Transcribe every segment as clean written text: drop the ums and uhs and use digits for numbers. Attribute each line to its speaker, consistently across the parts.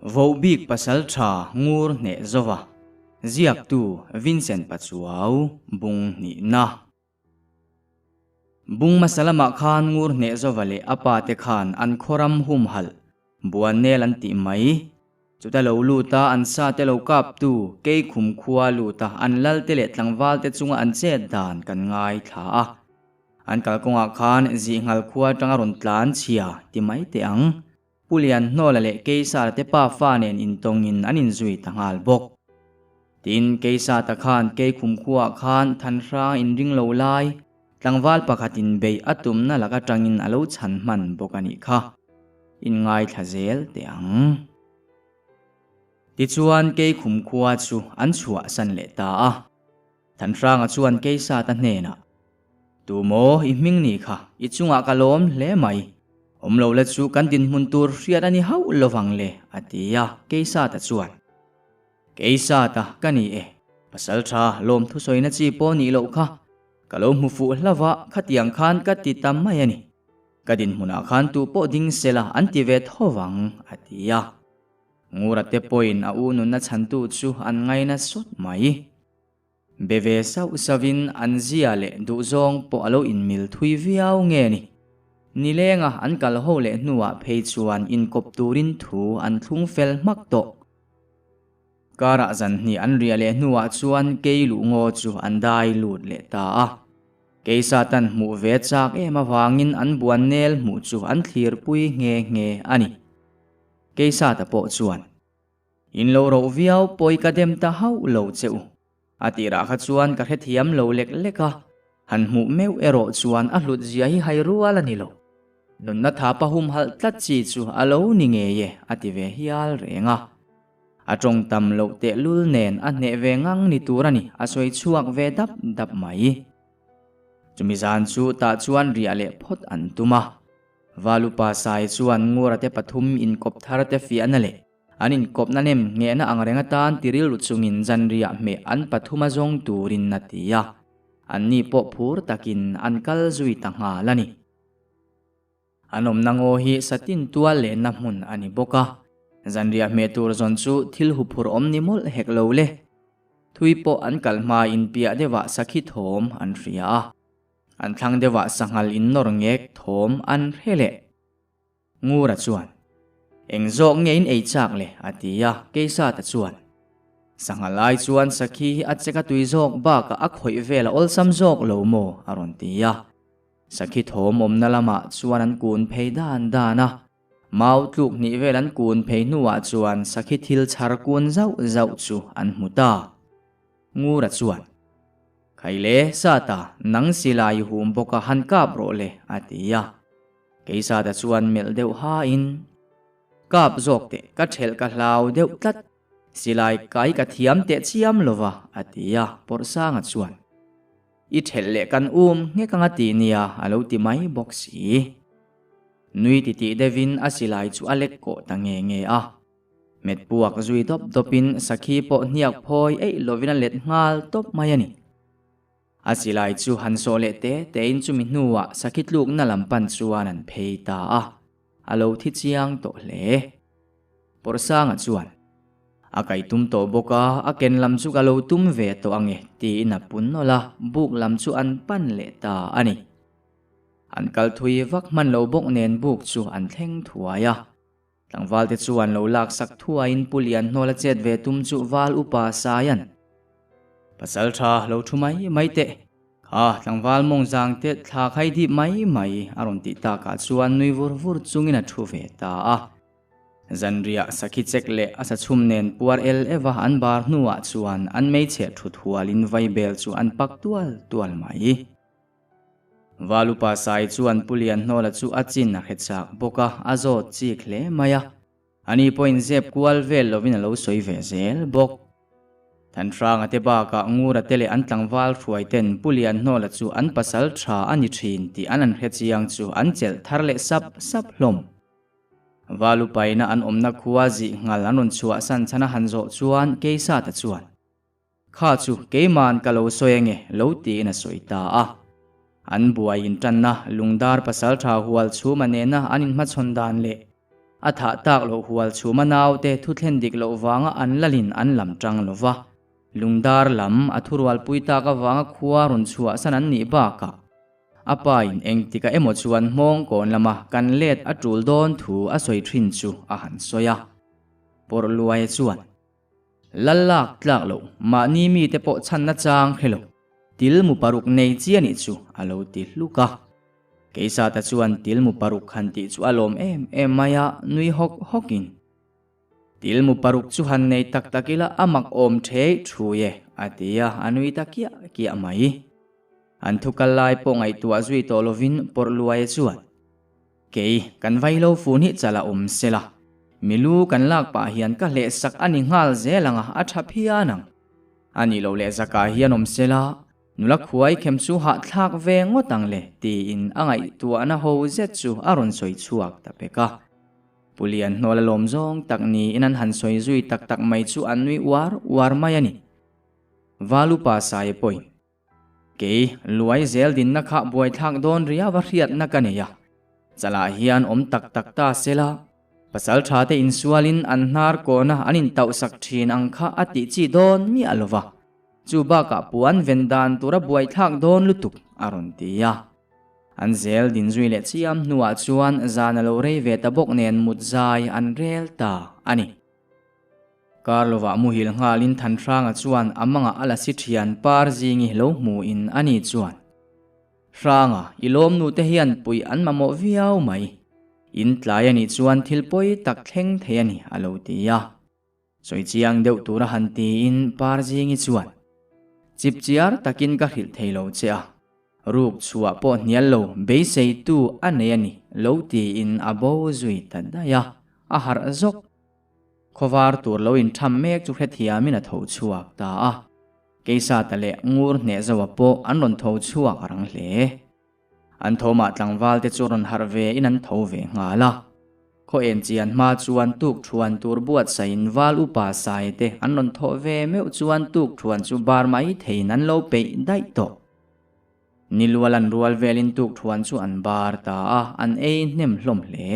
Speaker 1: Vohbik Pasaltha Ngur Hneh Zova, Ziaktu Vincent Pachuau, Bung Hnihna. Bung hmasa lamah khan Ngur Hneh Zova leh a pa te khan an khawram humhalh, Buannel an tih mai. Chuta lo lut a an sa te lo kap tu, kei khum khua lut a an lal te leh tlangval te chunga an chet dan kan ngaithla a. An kalkawngah khan Zihnghal khua atanga rawn tlan chhia ti mai teh ang. Pu Lianhnawla leh Keisara te pa fa nen intawngin an inzui ta nghal bawk. Tin, Keisata khan Keikhum khuaah khan Thanhrang inring lo lai, tlangval pakhatin beih a tumna lak atangin a lo chhan hman bawk a nih kha. Inngaithla zel teh ang. Tichuan, Keikhum khua chu an chhuahsan leh ta a. Thanhranga chuan Keisata hnenah, Tu maw i hming ni kha, i chungah ka lawm hle mai. Awm lo la chu kan dinhmun tur hriat a ni hauh lovang le, a ti a, Keisata chuan, Keisata ka ni e, pasal tha lawm thusawina chi pawh nih loh kha, ka lo hmu fuh hlauh a, khatiang khan ka ti ta mai a ni. Ka dinhmunah khan tu pawh ding sela an ti ve tho vang, a ti a. Ngura te pawhin a u nunna chhantu chu an ngaina sawt mai. Be ve sauh sauhin an zia leh duhzawng pawh a lo inmil thui viau nge ni. Nilenga an kal ho leh hnuah phei chuan inkawp turin thu an thlung fel hmak tawh. Karah zan hnih an riah leh hnuah chuan kei luh ngaw chu an dai lut leh ta a. Keisatan hmuh ve chak em avangin an buan nel hmuh chu an thlirpui nghe nghe a ni. Keisata pawh chuan. In lo roh viau pawi ka dem ta hauh lo che u. A tirah kha chuan ka hrethiam lo lek lek a, han hmuh meuh erawh chuan a hlut zia hi hai rual a ni lo. Nunna tha pa humhalh tlat chi chu a lo ni ngei e a ti ve hial reng a. A tawng tam loh tehlul nen a hneh ve ngang ni tur a ni a sawi chhuak ve dap dap mai. Chumi zan chu tah chuan riah leh phawt an tum a. Valupa Sai chuan Ngura te pathum inkawp thar te fiahna leh An inkawpna nem nghehna ang reng atan ti rilru chungin zanriah hmeh an pathum a zawng turin a ti a, anni pawh phur takin an kal zui ta nghal a ni. An awmna ngaw hi satin tual lehna hmun a ni bawk a, zanriah hmeh tur zawn chu thil huphur awm ni mawlh hek lo le. Thui pawh an kal hmain piah deuhah sakhi thawm an hria a, an thlang deuhah sanghal innawr ngek thawm an hre leh. Ngura chuan, Eng zawk nge in ei chak le? a ti a, Keisata chuan, Sangha lai chuan sakhi hi a chek a tui zawk bakah a khawih vel a awlsam zawk lo maw? a rawn ti a. Sakhi thawm awmna lamah chuan an kun phei dan dan a, mau tluk hnih vel an kun phei hnuah chuan sakhi thil chhar kun zauh zauh chu an hmu ta. Ngura chuan, Khaile, Sata, nang silai i hum bawk a han kap rawh le, a ti a. Keisata chuan melh deuh hain, Kap zawk teh, ka thelh ka hlau deuh tlat, silai kai ka thiam teh chiam lova, a ti a, Pawrhsanga chuan, I thelh leh kan um nghek anga ti nia, a lo ti mai bawk si. Nui titih deuhin a silai chu a lek kawh ta nge nge a. Met puak zui dawp dawpin sakhi pawh hniak phawi eih lovin a let nghal tawp mai a ni. A silai chu han sawh leh te tein chumi hnuah sakhi tlukna lam pan chuan an phei ta a, a lo thi chiang tawh hle. Pawrhsanga chuan, A kai tum tawh bawk a, a ken lam chu ka lo tum ve tawh ang e, tiin a pun nawlh a, buk lam chu an pan leh ta a ni. An kal thui vak hman lo bawk nen buk chu an thleng thuai a. Tlangvalte chuan lo laksak thuaiin Pu Lianhnawla chet ve tum chu Val Upa Saia'n, Pasal tha lo thu mai mai teh, kha tlangval mawng zang te thla khai dip mai mai a rawn tih takah chuan nui vur vur chungin a thu ve ta a. Zanriah sakhi chek leh a sachhum nen puar el eva an bar hnuah chuan an meichhe thut hualin vaibel chu an pak tual tual mai. Valupa Sai chuan Pu Lianhnawla chu a chin a hre chak bawk a, a zawt chik hle mai a. Ani pawhin zep kual vel lovin a lo sawi ve zel bawk. Thanhranga te bakah Ngura te leh an tlangval hruai ten Pu Lianhnawla chu an pasal tha a ni thin tih an an hre chiang chu an chelh thar leh sap sap hlawm. Valupaina an awmna khua zih nghal an rawn chhuahsan chhan a han zawh chuan Keisata chuan, Kha chu keima'n ka lo sawi ange lo tiin a sawi ta a. An buai intanna lungdar pasaltha hual chhuma nena an inhmachhawn dan leh. A thah tak loh hual chhuma naute thu thlen dik loh vanga an lalin an lam tang lo va, lungdar lam a thurualpui tak avanga khua rawn chhuahsan an nih bakah a pa in engtikah emaw chuan hmawng kawn lama kan let a tul dawn thu a sawi thin chu a han sawi a. Pawrhluaia chuan. Lal lak tlak loh, mahni mite pawh chhanna chang hre lo, til mu paruk nei chi a nih chu a lo ti hluk a. Keisata chuan til mu paruk han tih chu a lawm em em mai a, nui hawk hawkin, Til mu paruk chu han nei tak tak ila a mak awm thei thui e, a ti a, a nui ta kiah kiah mai. An thu kal lai pawh ngaihtuah zui tawh lovin Pawrhluaia chuan, Kei, kan vaihlo fun hi chal a awm se la, mi lu kan lak pah hian ka hleh sak a ni nghal zel ang a, a tha phian ang. A nih loh leh zakah hian awm se la, nula khuai khem chu hahthlak ve ngawt ang le, tiin a ngaihtuahna ho zet chu a rawn sawi chhuak ta pek a. Pu Lianhnawla lawm zawng tak niin an han sawi zui tak tak mai chu an nui uar uar mai a ni. Valupa Saia pawhin. Kei, luai zel dinna kha buaithlak dawn riau a hriatna ka nei a, chalah hian awm tak tak ta se la, pasal tha te insualin an hnar kawna an intauhsak thin ang kha a tih chi dawn miah lo va, chu bakah puan ven dan tura buaithlak dawn lutuk a rawn ti a. An zel din zui leh chiam hnuah chuan zan a lo rei ve ta bawk nen mut zai an rel ta a ni. Kar lovah muhil nghalin Thanhranga chuan a mangah a la si thian par zingi lo hmuin a ni chuan, Hranga, i lawmnu te hian puih an mamawh viau mai. In tlai a nih chuan thil pawi tak thleng thei a ni, a lo ti a. Sawi chiang deuh tura han tiin par zingi chuan, Chip chiar takin ka hrilh thei lo che a, ruk chhuah pawh hnial lo beiseitu a nei a ni, lo tiin a bo zui ta daih a, a harh zawk. Khawvar tur lo intham mek chu hrethiamin a tho chhuak ta a. Keisata leh Ngur hneh zoa pawh an rawn tho chhuak rang hle. An thawmah tlangval te chu rawn harh ve in an tho ve nghal a. Khaw en chian hma chuan tuk thuan tur buatsaihin val upa sai te an rawn thawh ve meuh chuan tuk thuan chu bar mai theiin an lo peih daih tawh. Nilual an rual velin tuk thuan chu an bar ta a, an ei hnem hlawm hle.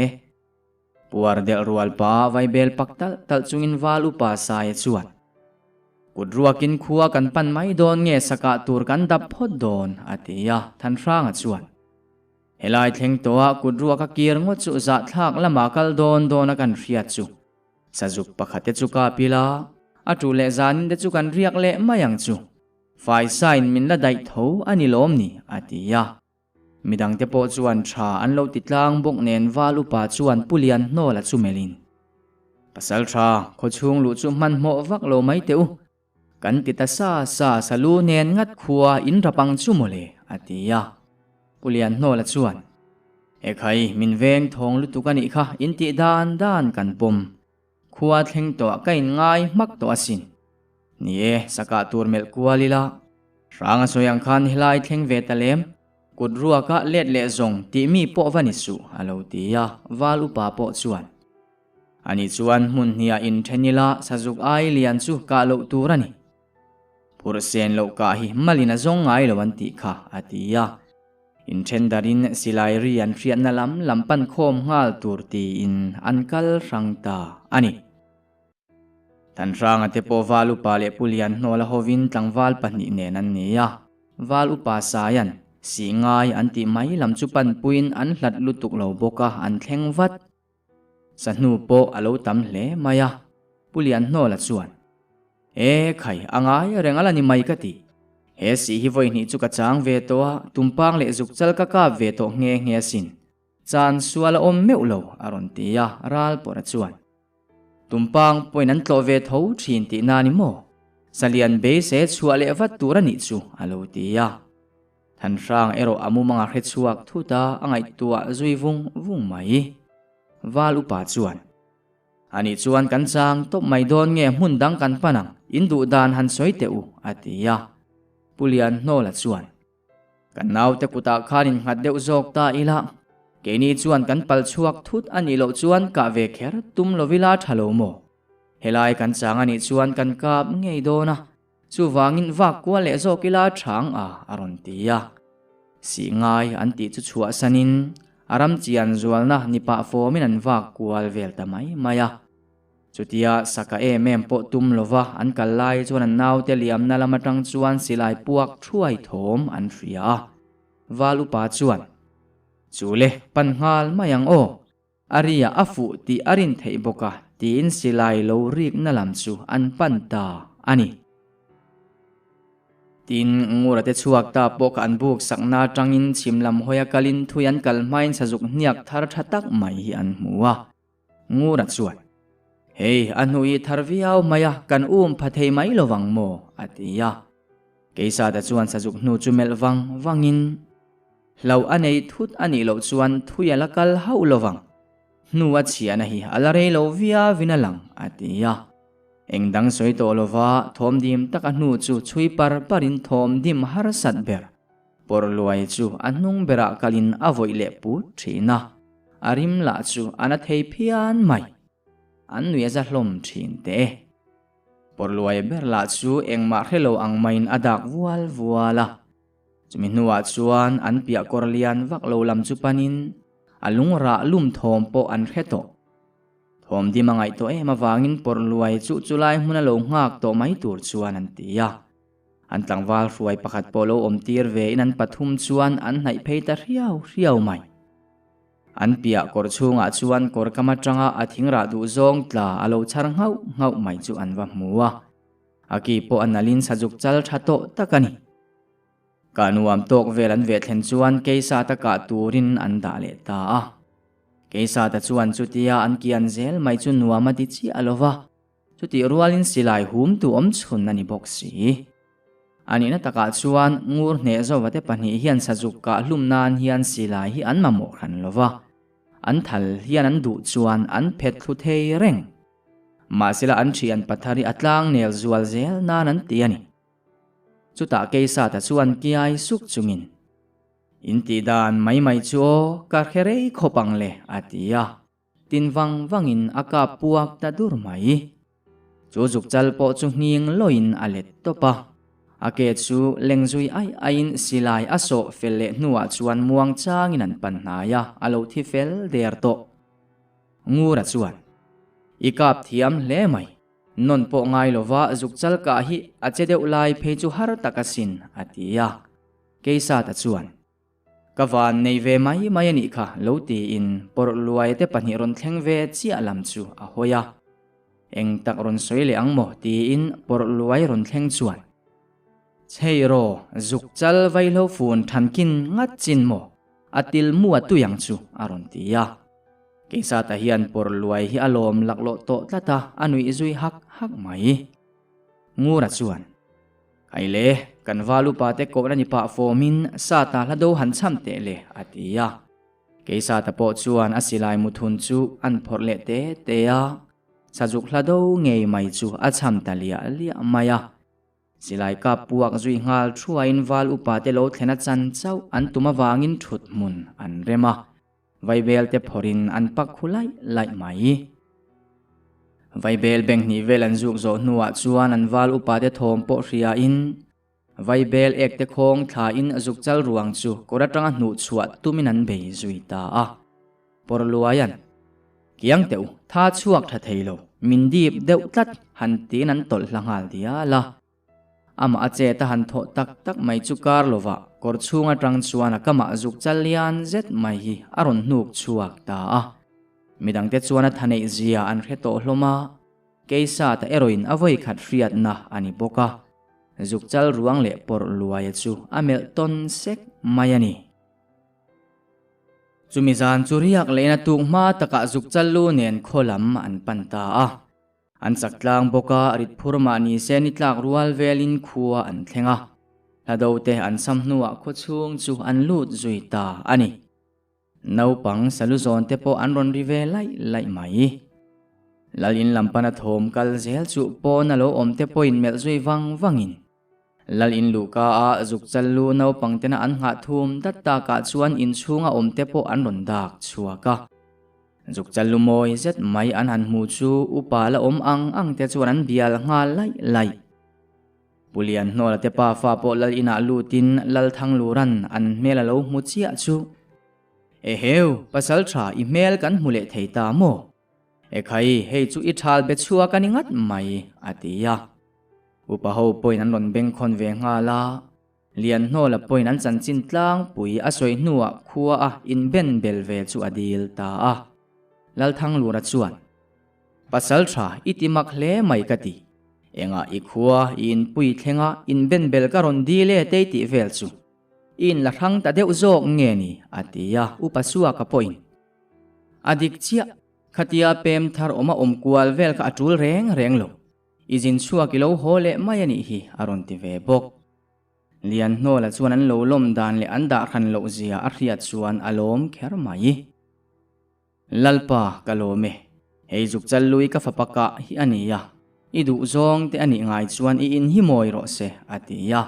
Speaker 1: Puar delh rual pa vaibel pak talh talh chungin val upa Saia chuan, Kut ruakin khua kan pan mai dawn nge sakah tur kan dap phawt dawn, a ti a, Thanhranga chuan, Helai thleng tawhah kut ruak a kir ngawt chu zahthlak lamah kal dawn dawn a kan hriat chu. Sazuk pakhat te chu kap ila, a tu leh zanin te chu kan riak leh mai ang chu. Faisain min la daih tho a ni lawm ni, a ti a. Midangte pawh chuan tha an lo ti tlang bawk nen Val upa chuan Pu Lianhnawla chu melhin, Pasal tha, khawchhung luh chu hmanhmawh vak lo mai teh u. Kan ti ta sa sa, salu nen ngat khua in rap ang chu mawle, a ti a. Pu Lianhnawla chuan, Ekhai, min veng thawng lutuk a nih kha, in tih dan dan kan pawm. Khua thleng tawh ka in ngai hmak tawh asin. Ni e, sakah tur melh kual ila. Hrang a sawi ang khan helai thleng ve ta lem, kut ruaka let leh zawng tih mi pawh va ni suh, a lo ti a, val upa pawh chuan. Ani chuan hmun hniah inthen ila sazuk ai lian chu kah loh tur a ni. Phurh sen loh kah hi malin a zawng ngai lo an tih kha, a ti a. Inthen darin silai ri an hriatna lam lam pan khawm nghal tur tiin an kal hrang ta a ni. Thanhranga te pawh Val Upa leh Pu Lianhnawla hovin tlangval pahnih nen an ni a, Val Upa Saian sih ngai an tih mai lam chu panpuiin an hlat lutuk lo bawk a, an thleng vat. Sahnu pawh a lo tam hle mai a, Pu Lianhnawla chuan, E khai, a ngai reng a la ni mai ka ti. He sih hi vawi hnih chu ka chang ve tawh a, tumpang leh zuk chal ka kap ve tawh nghe nghe asin. Chan sual a awm meuh lo, a rawn ti a, ral pawrha chuan. Tumpang pawhin an tlawh ve tho thin tih na ni maw? Salian beisei a chhuah leh vat tur a nih chu, a lo ti a. Thanhrang erawh a mumanga hre chhuak thut a, a ngaihtuah zui vung vung mai. Val upa chuan, Anih chuan kan chang tawp mai dawn nge hmun dang kan pan ang, in duh dan han sawi teh u, a ti a. Pu Lianhnawla chuan, Kan naute kutah khan innghat deuh zawk ta ila, keini chuan kan pal chhuak thut a nih loh chuan kah ve kher tum lo ila tha lo maw? Helai kan chang a nih chuan kan kap ngei dawn a, chuvangin vak kual leh zawk ila thang a, a rawn ti a. Sih ngai an tih chu chhuahsanin. A ram chian zualna ni pah fawmin an vak kual vel ta mai mai a. Chutia saka em em pawh tum lova an kal lai chuan an naute liamna lam atang chuan silai puak thuai thawm an hria a. Val upa chuan, Chu le, pan nghal mai ang aw. A ria a fuh tih a rin theih bawk a, tiin silai lo rikna lam chu an pan ta a ni. Tin, Ngura te chhuak ta pawh kha an buk sakna atangin chhim lam hawia kalin thui an kal hmain sazuk hniak thar tha tak mai hi an hmu a. Ngura chuan, Hei, a hnu i thar viau mai a, kan um pha thei mai lo vang maw? a ti a. Keisata chuan sazuk hnu chu melh vang vangin, Hlauh a nei thut a nih loh chuan thui a la kal hauh lo vang. Hnu a chhiahna hi a la rei lo viauin a lang, a ti a. Eng dang sawi tawh lova thawm dim taka hnu chu chhui par parin thawm dim harsat ber. Pawr luai chu a hnung berah kalin a vawih leh put thin a, a rim lah chu a na thei phian mai. An nui a za hlawm thin teh e. Pawr luai ber lah chu engmah hre lo ang maiin a dak vual vual a. Chumi hnuah chuan an piah kawr lian vak lo lam chu panin a lung rah lum thawm pawh an hre tawh. Thawm dim a ngaih tawh em avangin pawr luai chu chulai hmuna lo nghak tawh mai tur chuan an ti a. An tlangval hruai pakhat pawh lo awm tir ve in an pathum chuan an hnaih phei ta hriau hriau mai. An piah kawr chhungah chuan kawr kam atanga a thing rah duh zawng tla a lo chhar nghauh nghauh mai chu an va hmu a. A ki pawh a nalhin sazuk chal tha tawh tak a ni. Kah nuam tawk vel an ve thlen chuan Keisata kah turin an dah leh ta a. Keisata chuan chutia an kian zel mai chu nuam a ti chiah lo va, chutih rualin silai hum tu awm chhun a ni bawk si. A nihna takah chuan ngur hneh zova te pahnih hian sazuk kah hlum nan hian silai hi an mamawh hran lo va, an thal hian an duh chuan an phet thlu thei reng. Mahsela an thian pathar hi a tlang nel zual zel nan an ti a ni. Chutah Keisata chuan kiai suk chungin, In tih dan mai mai chu aw, ka hre rei khawp ang le, a ti a. Tin vang vangin a kap puak ta dur mai. Chu zuk chal pawh chu nghing lawiin a let tawp a. A ke chu leng zui aih aihin silai a sawh fel leh hnuah chuan muang changin an pan hnai a, a lo thi fel der tawh. Ngura chuan, I kap thiam hle mai. Nawn pawh ngai lova zuk chal kah hi a che deuh lai phei chu har tak asin, a ti a. Keisata chuan, Ka van nei ve mai mai a nih kha, lo tiin pawrh luai te pahnih rawn thleng ve chiah lam chu a hawi a. Eng tak rawn sawi leh ang maw? tiin pawrh luai rawn thleng chuan, Chhei raw, zuk chal vaihlo fun thankin ngat chin maw? A til mu a tui ang chu, a rawn ti a. Keisata hian pawr luai hi a lawm laklawh tawh tlat a, a nuih zui hak hak mai. Ngura chuan, Kai le, kan val upa te kohna ni pah fawmin Sata hla do han cham teh le, a ti a. Keisata pawh chuan a silai muthun chu an phawrh leh te te a, Sazuk hla do ngei mai chu a cham ta liah liah mai a. Silai kap puak zui nghal thuaiin val upa te lo thlen a chan chauh an tum avangin thut hmun an rem a. Vaibel te phawrhin an pak khu laih laih mai. Vaibel beng hnih vel an zuk zawh hnuah chuan an val upa te thawm pawh hriain Vaibel ek te khawng thlain zuk chal ruang chu kawr atanga hnuh chhuah tumin an bei zui ta a. Pawrluaian, Kiang teh u, tha chhuak tha thei lo, min dip deuh tlat han tiin an tawlh hla nghal dial a. Amah a chet a han thawh tak tak mai chu kar lovah kawr chhung atang chuan a kamah zuk chal lian zet mai hi a rawn hnuk chhuak ta a. Midangte chuan a tha neih zia an hre tawh hlawm a, Keisata erawhin a vawi khat hriatna a ni bawk a, zuk chal ruang leh pawrh luaia chu a melh tawn sek mai a ni. Chumi zan chu riak lehna tuk hma takah zuk chal lu nen khaw lam an pan ta a. An chak tlang bawk a, rit phur mah ni se ni tlak rual velin khua an thleng a. Hlado te an sam hnuah khaw chhung chu an lut zui ta a ni. Naupang salu zawn te pawh an rawn ri ve laih laih mai. Lal in lam pana thawm kal zel chu pawn a lo awm te pawhin melh zui vang vangin Lal in luhka a zuk chal lu naupang tena an nghah thum dat takah chuan inchhunga awm te pawh an rawn dak chhuak a. Zuk chal lu mawi zet mai an han hmu chu upa la awm ang ang te chuan an bial nghal laih laih. Pu Lianhnawla te pafa pawh lal inah lutin Lal Thangluran an hmel a lo hmu chiah chu. Eheu, pasalṭha i hmel kan hmu leh thei ta maw? Ekhai, hei chu i ṭhal be chhuak a ni ngat mai, a ti a. Upa ho pawhin an rawn bengkhawn ve nghal a. Lianhnawla pawhin an chanchin tlangpui a sawi hnuah khua a inben bel ve chu a dil ta a. Lalthanglura chuan, Pasal tha i ti mak hle mai ka ti. Engah i khua i inpui thlenga inben bel ka rawn dil e tei tih vel chu i inla hrang ta deuh zawk nge ni? a ti a, Upa Suaka pawhin a dik chiah. Khatia pem thar awm a awm kual vel kha a tul reng reng lo. I zin chhuak i lo haw leh mai a nih hi, a rawn ti ve bawk. Lianhnawla chuan an lo lawm dan leh an dah hran loh zia a hriat chuan a lawm kher mai. Lalpa, ka lawm e. Hei zuk chal lui ka fapa kah hi a ni a, i duh zawng te a nih ngai chuan i in hi mawi rawh se, a ti a.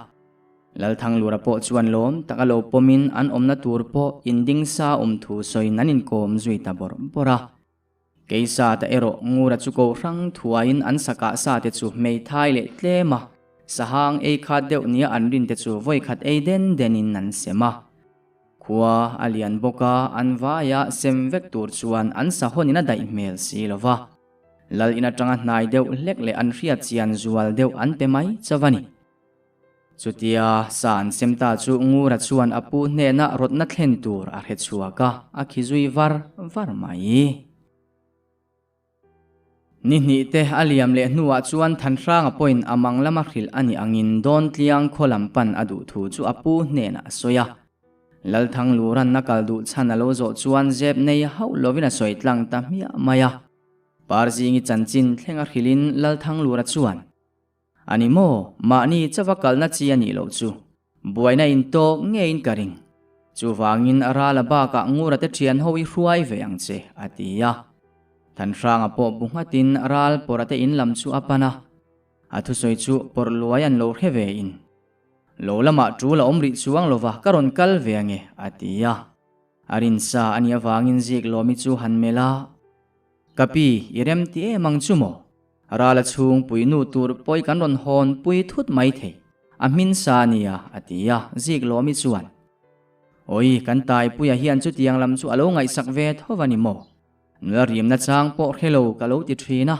Speaker 1: Lalthanglura pawh chuan lawm tak a lo pawmin an awmna tur pawh inding sa awm thu sawiin an inkawm zui ta bawrh bawrh a. Keisata erawh Ngura chu ko hrang thuaiin an sakah sa te chu hmeithai leh tlem a, sahang ei khat deuh nia an rin te chu vawikhat ei den denin an sem a. Khua a lian bawk a, an vaia sem vek tur chuan an sahawnin a daih hmel si lo va. Lal in atanga hnai deuh hlek leh an hriat chian zual deuh an pe mai chauh a ni. Chutia sa an sem ta chu Ngura chuan a pu hnena rawtna thlen tur a hre chhuak a, a khi zui var var mai. Ni hnih te a liam leh hnuah chuan Thanhranga pawhin a mang lama hrilh a nih angin Dawntliang khaw lam pan a duh thu chu a pu hnenah a sawi a. Lalthangluran a kal duh chhan a lo zawh chuan zep nei hauh lovin a sawi tlang ta hmiah mai a. Parzingi chanchin thlenga hrilhin Lalthanglura chuan, A ni maw? Mahni chauha kalna chi a nih loh chu. Buaina in tawk ngeiin ka ring. Chuvangin a rala bakah Ngura te thian ho i hruai ve ang che, a ti a. Thanhranga pawh bu nghatin ral pawrha te in lam chu a pan a. A thusawi chu pawrh luai an lo hre ve in. Lo lamah tul a awm rih chuang lova ka rawn kal ve ange, a ti a. A rinsa a nih avangin Ziklawmi chu han melh a. Ka pi, i rem ti em ang chu maw? Rala chhung pui nu tur pawi kan rawn hawn pui thut mai thei. A hmin sa a nia, a ti a, zik lawmi chuan. Awi, kan Taipuia hian chutiang lam chu a lo ngaihsak ve tho va ni maw? Nula rimna chang pawh hre lo ka lo ti thin a,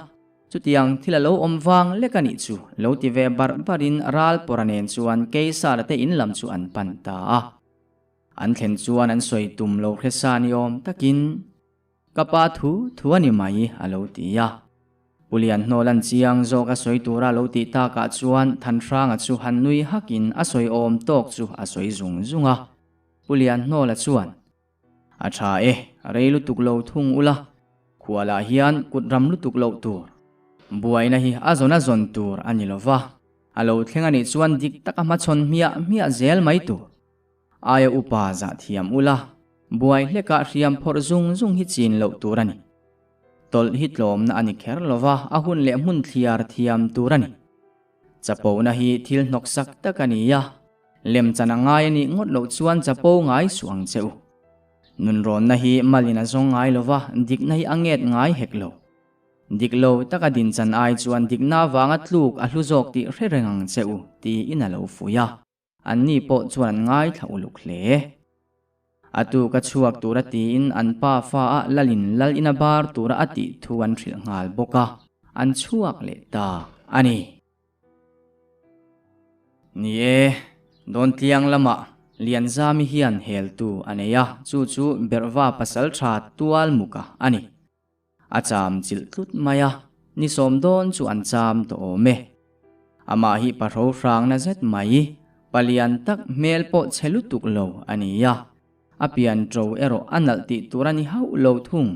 Speaker 1: chutiang thil a lo awm vang lek a nih chu lo ti ve barh barhin ral pawra nen chuan Keisara te in lam chu an pan ta a. An thlen chuan an sawi tum lo hre sa ni awm takin. Ka pa thu thu a ni mai, a lo ti a. Pu Lianhnawla'n chiang zawk a sawi tura lo tih takah chuan Thanhranga chu han nui hakin a sawi awm tawk chu a sawi zung zung a. Pu Lianhnawla chuan, A tha e, rei lutuk lo thung ula, khualah hian kut ram lutuk loh tur. Buaina hi a zawn a zawn tur a ni lova, a lo thleng a nih chuan dik taka hmachhawn hmiah hmiah zel mai tur. Aia upa zah thiam ula, buai hlekah hriam phawrh zung zung hi chin loh tur a ni. Tawlh hi tlawmna a ni kher lova, a hun leh hmun thliar thiam tur a ni. Chapona hi thil hnawksak tak a ni a, lemchan a ngai a nih ngawt loh chuan chapo ngai suh ang che u. Nunrawnna hi malin a zawng ngai lova, dikna hi a nget ngai hek lo. Dik lo taka dinchan ai chuan dikna avanga tluk a hlu zawk tih hre reng ang che u, tiin a lo fuih a. Anni pawh chuan an ngaithla uluk hle. A tu ka chhuak tura tiin an pa fa a lalin lal ina bar tura a tih thu an hrilh nghal bawk a, an chhuak leh ta a ni. Ni e, Dawntliang lamah Lianzami hian heltu a nei a, chu chu Berhva pasaltha Tualmuka a ni. A cham chilh tlut mai a, ni sawm dawn chu an cham tawh awm e. Amah hi pahro hrangna zet mai, palian tak hmel pawh chhe lutuk lo a ni a, a pian ṭo erawh a nalh tih tur a ni hauh lo thung.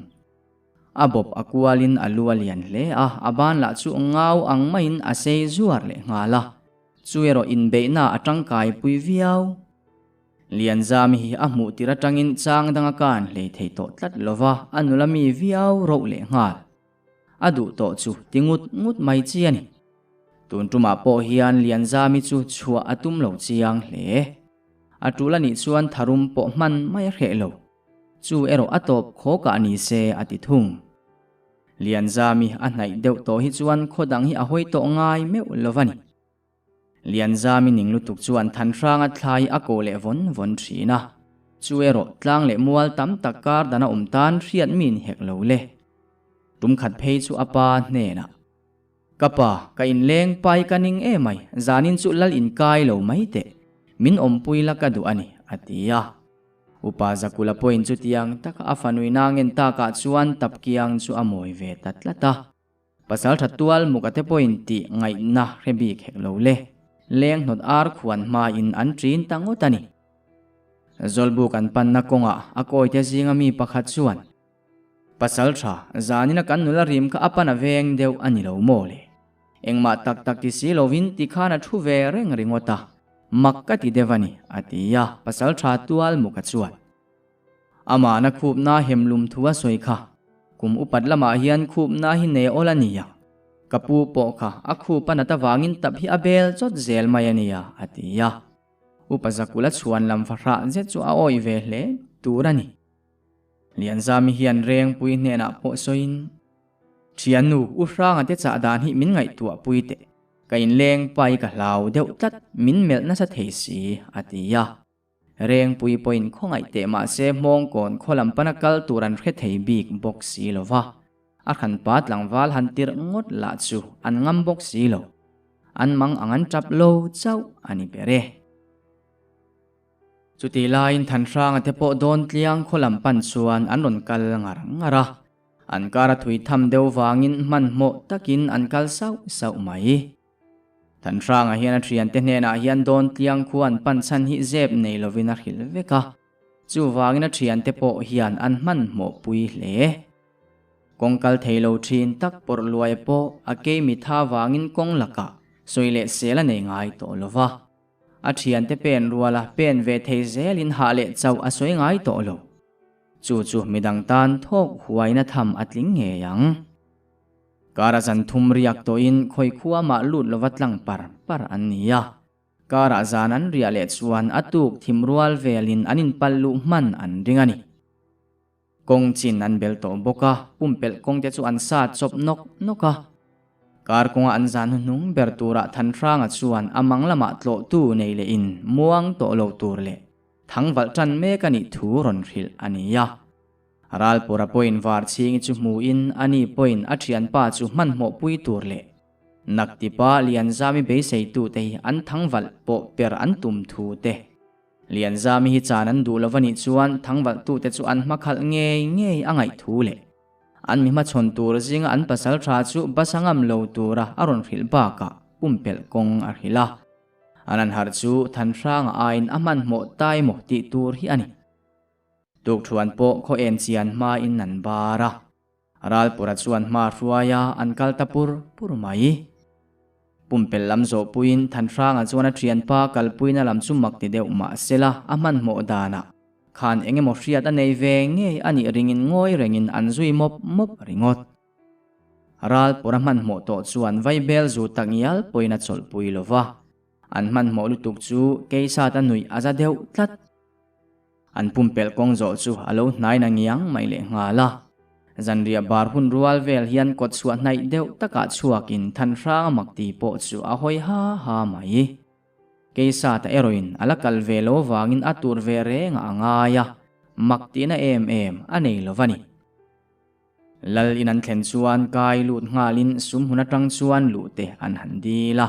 Speaker 1: A bawp a kualin a lu a lian hle a, a ban lah chu ngau ang maiin a sei zuar leh nghal a, chu erawh inbeihna a tangkai pui viau. Lianzami hi a hmuh tir atangin chang danga kan hlei thei tawh tlat lova, a nula mi viau roh leh nghal. A duh tawh chu ti ngut ngut mai chi a ni. Tun tumah pawh hian Lianzami chu chhuah a tum lo chiang hle. A tul a nih chuan tharum pawh hman mai a hreh lo. Chu erawh a tawp khawkah ni se a ti thung. Lianzami a hnaih deuh tawh hi chuan khaw dang hi a hawi tawh ngai meuh lo va ni. Lianzami ning lutuk chuan Thanhranga thlai a ko leh vawn vawn thin a. Chu erawh tlang leh mual tam tak kar dana awm tan hriat mi ni hek lo le. Tum khat phei chu a pa hnenah, Ka pa, ka inleng pai ka ning emai, zanin chu lal inkai lo mai teh, min awmpui la ka duh a ni, a ti a. Upa Zakula pawhin chutiang taka a fanui nangen takah chuan tapkiang chu a mawi ve ta tlat a. Pasal tha tual muka te pawhin tih ngaihna hre bik hek lo le. Leng hnawt ar khuan hmain an ṭin ta ngawt a ni. Zawlbuk an panna kawngah a kawite zinga mi pakhat chuan, Pasal tha, zanina kan nula rim kha a pan a veng deuh a ni lo maw le? Engmah tak tak ti si lovin tikhan a thu ve reng ringawt a, mak ka ti deuh a ni, a ti a, pasal tha tual muka chuan. Amahna khupna hemlum thu a sawi kha. Kum upat lamah hian khupna hi nei awl a nia. Ka pu pawh kha a khup a nat avangin tap hi a bel chawt zel mai a nia, a ti a. Upa Zakula chhuan lam fahrah zet chu a awih ve hle tur a ni. Lianzami hian Rengpui hnenah pawh sawiin, Thiannu, U Hranga te chah dan hi min ngaihtuah pui teh. Ka inleng pai ka hlau deuh tlat, min melh nasa thei si, a ti a. Rengpui pawhin khawngaih teh mahse Hmawngkawn khaw lam pana kal tur an hre thei bik bawk si lo va, a hranpa tlangval han tirh ngawt lah chu an ngam bawk si lo. An mang ang an tap lo chauh a ni ber e. Chutih laiin Thanhranga te pawh Dawntliang khaw lam pan chuan an rawn kal ngar ngar a, an kar a thui tham deuh vangin hmanhmawh takin an kal sauh sauh mai. Thanhranga hian a thiante hnenah hian Dawntliang khua an pan chhan hi zep nei lovin a hrilh vek a, chuvangin a thiante pawh hian an hmanhmawh pui hle. Kawng kal thei lo thin tak pawrh luai pawh a keimi tha vangin kawng lakah sawi leh sel a nei ngai tawh lo va, a thiante pen ruala pen ve thei zelin hah leh chauh a sawi ngai tawh lo. Chu chu midang tan thawk huaina tham a tling ngei ang. Kara zan thum riak tawhin khawi khua mah lut lova tlang par par an ni a. Karah zan an riah leh chuan a tuk thim rual velin an inpalh luh hman an ring a ni. Kawng chin an bel tawh bawk a, pumpelh kawng te chu an sat chawp nawk nawk a. Kar kawnga an zan hnuhnung ber turah Thanhranga chuan a mang lamah tlawhtu nei lehin muang tawh lo tur leh thangvalh tan mek a nih thu rawn hrilh a ni a. Ralpura pawhin Varchhingi chu hmuin ani pawhin a thianpa chu hmanhmawh pui tur leh Naktipa Lianzami beiseitute hi an thangvalh pawh per an tum thu te. Lianzami hi chan an duh lo va nih chuan thangvalhtute chu an hmakhalh ngei ngei a ngaih thu leh an mi hmachhawn tur zinga an pasal tha chu basa ngam lo tura a rawn hrilh bakah pumpelh kawng a hrilh a. An an harh chu Thanhranga aiin a hmanhmawh tai maw tih tur hi a ni. Tukthuan pawh khaw en chian hmain an bar a, Ralpura chuan hma hruai a an kal ta pur pur mai. Pumpelh lam zawhpuiin Thanhranga chuan a thianpa kalpuina lam chu mak ti deuh mah sela a hmanhmawh danah khan eng emaw hriat a nei ve ngei a nih ringin ngawi rengin an zui mawp mawp ringawt. Ralpura hmanhmawh tawh chuan vaibel zu tak ngial pawhin a chawlhpui lo va, an hmanhmawh lutuk chu keisat a nuih a za deuh tlat. An pumpelh kawng zawh chu a lo hnai na ngiang mai leh nghal a. Zanriah bar hun rual vel hian kawt chhuah hnaih deuh takah chhuakin Thanhranga mak ti pawh chu a hawi ha ha mai. Keisata erawhin a la kal ve lo vangin a tur ve rengah a ngai a, mak tihna em em a nei lo va ni. Lal in an thlen chuan kai lut nghalin sum hun atang chuan luh te an han dil a.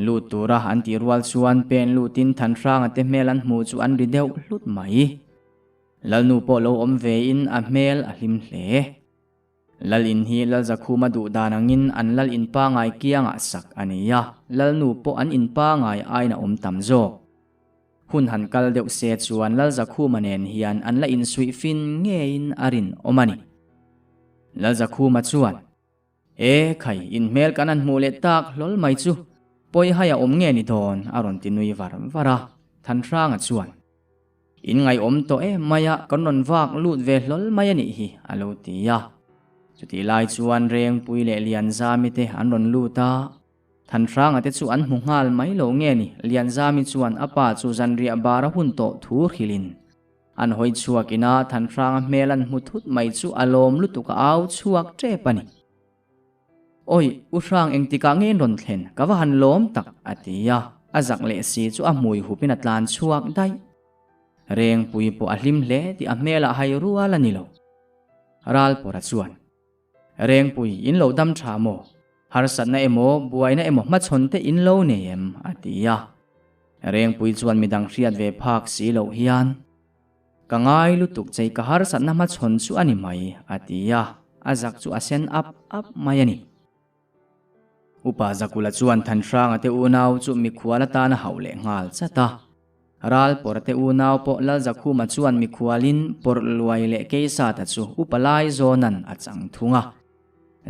Speaker 1: Lut tura an tih rual chuan pen lutin Thanhranga te hmel an hmuh chu an ri deuh hlut mai. Lalnu pawh lo awm vein a hmel a hlim hle. Lal in hi Lalzakhuma duh dan angin an lal in pangai kiangah sak a ni a, Lalnu pawh an in pangai aiin a awm tam zawk. Hun han kal deuh se chuan Lalzakhuma nen hian an la insuih fin ngeiin a rinawm a ni. Lalzakhuma chuan. E khai, in hmel kan han hmuh leh tak hlawl mai chu pawi hai a awm nge ni dawn? a rawn ti nui var var a, Thanhranga chuan, In ngaihawm tawh em mai a, kan rawn vak lut ve hlawl mai a nih hi, a lo ti a. Chutih lai chuan Rengpui leh Lianzami te an rawn lut a, Thanhranga te chu an hmu nghal mai lo nge ni? Lianzami chuan a pa chu zanriah bar a hun tawh thu hrilhin An hawi chhuak ina Thanhranga hmel an hmu thut mai chu a lawm lutuk a au chhuak tep a ni. Awi, U Hrang engtikah nge in rawn thlen? Ka va han lawm tak, a ti a. A zak leh si chu a hmui hupin a tlan chhuak daih. Rengpuii pawh a hlim hle tih a hmelah hai rual a ni lo. Ralpawra chuan, Rengpui, in lo dam tha maw? Harsatna emaw, buaina emaw hmachhawn te in lo nei em? a ti a. Rengpui chuan midang hriat ve phak si loh hian, Ka ngai lutuk chei ka harsatna hmachhawn chu a ni mai, a ti a, a zak chu a sen ap ap mai a ni. Upa Zakula chuan Thanhranga te unau chu mikhual atan a hauh leh nghal chat a. Ralpawrh te unau pawh Lalzakhuma chuan mikhualin pawrh luai leh Keisata chu Upa Laizawnan a chang thung a.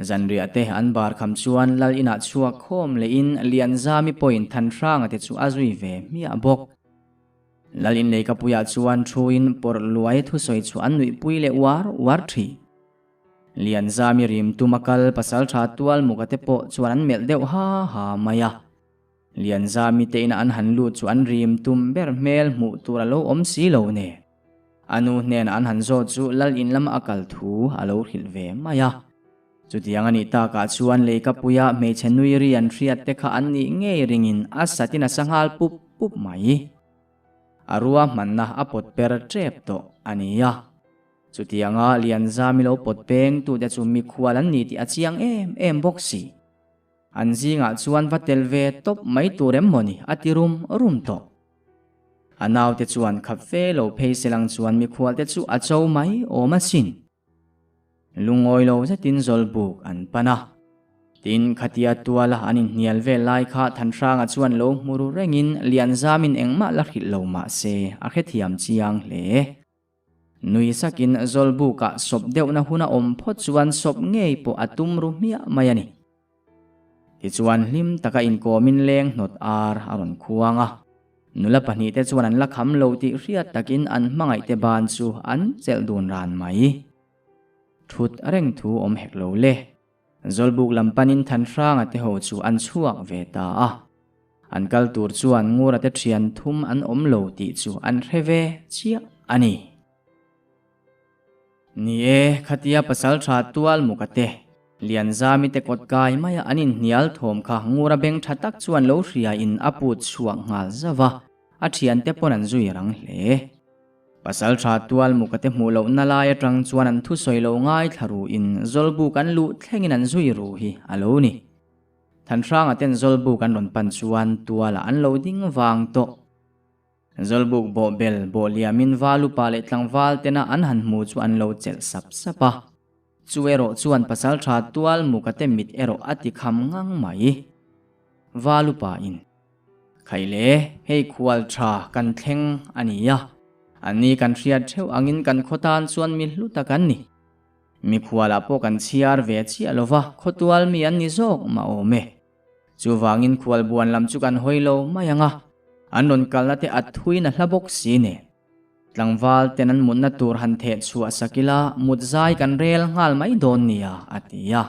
Speaker 1: Zanriah te an bar kham chuan Lal inah chhuak khawm lehin Lianzami pawhin Thanhranga te chu a zui ve hmiah bawk. Lal inleikapuiah chuan thuin pawrh luai thusawi chu an nuihpui leh uar uar thin. Lianzami rim tum a kal pasaltha tual muka te pawh chuan an melh deuh ha ha mai a. Lianzami te ina an han lut chu an rim tum ber hmel hmuh tur a lo awm si lo nen. A nu hnenah an han zawt chu lal in lama a kal thu a lo hrilh ve mai a. Chutiang a nih takah chuan leikapuia hmeichhe nui ri an hriat te kha an nih ngei ringin a satin a sa nghal pup pup mai. A ruahmanna a pawt per tep tawh a nia. Chutianga Lianzami lo pawt peng tute chu mikhual an ni tih a chiang em em bawk si. An zingah chuan va tel ve tawp mai tur em mawni a ti rum rum tawh. A naute chuan khap fe lo phei selang chuan mikhualte chu a cho mai awm asin. Lungawi lo zetin Zawlbuk an pan a. Tin, khatia tuala an inhnial vel lai kha Thanhranga chuan lo hmu ru rengin Lianzamin engmah la hrilh lo mah se a hrethiam chiang hle. Nui sakin Zawlbukah sawp deuhna hun a awm phawt chuan sawp ngei pawh a tum ru hmiah mai a ni. Tichuan hlim taka inkawmin leng hnawt ar a rawn khuang a, nula pahnihte chuan an la kham lo tih hriat takin an hmangaihte ban chu an chelh dun ran mai. Thut reng thu awm hek lo le. Zawlbuk lam panin Thanhranga te ho chu an chhuak ve ta a. An kal tur chuan Ngura te thian thum an awm lo tih chu an hre ve chiah a ni. Ni e, khatia pasaltha tual muka te, Lianzami te kawt kai maia an inhnial thawm kha Ngura beng tha tak chuan lo hriain a put chhuak nghal zauh a, a thiante pawn an zui rang hle. Pasaltha tual muka te hmuh lohna lai atang chuan an thusawi lo ngaithla ruin Zawlbuk an luh thlengin an zui ru hi a lo ni. Thanhranga ten Zawlbuk an rawn pan chuan tualah an lo ding vang tawh. Zawlbuk bawhbel bawh liamin Valupa leh tlangval tena an han hmu chu an lo chelh sap sap a. Chu erawh chuan pasaltha tual muka te mit erawh a ti kham ngang mai. Valupa in. Khaile, hei khual tha kan thleng a ni a. Anni kan hriat theuh angin kan khaw tan chuan mi hlu tak an ni. Mikhualah pawh kan chhiar ve chiah lo va, khawtual mi an ni zawk mah awm e. Chuvangin khualbuan lam chu kan hawi lo mai ang a, an rawn kalna te a thuin a hla bawk si nen. Tlangval ten an mutna tur han theh chhuah sak ila mut zai kan rel nghal mai dawn nia, a ti a.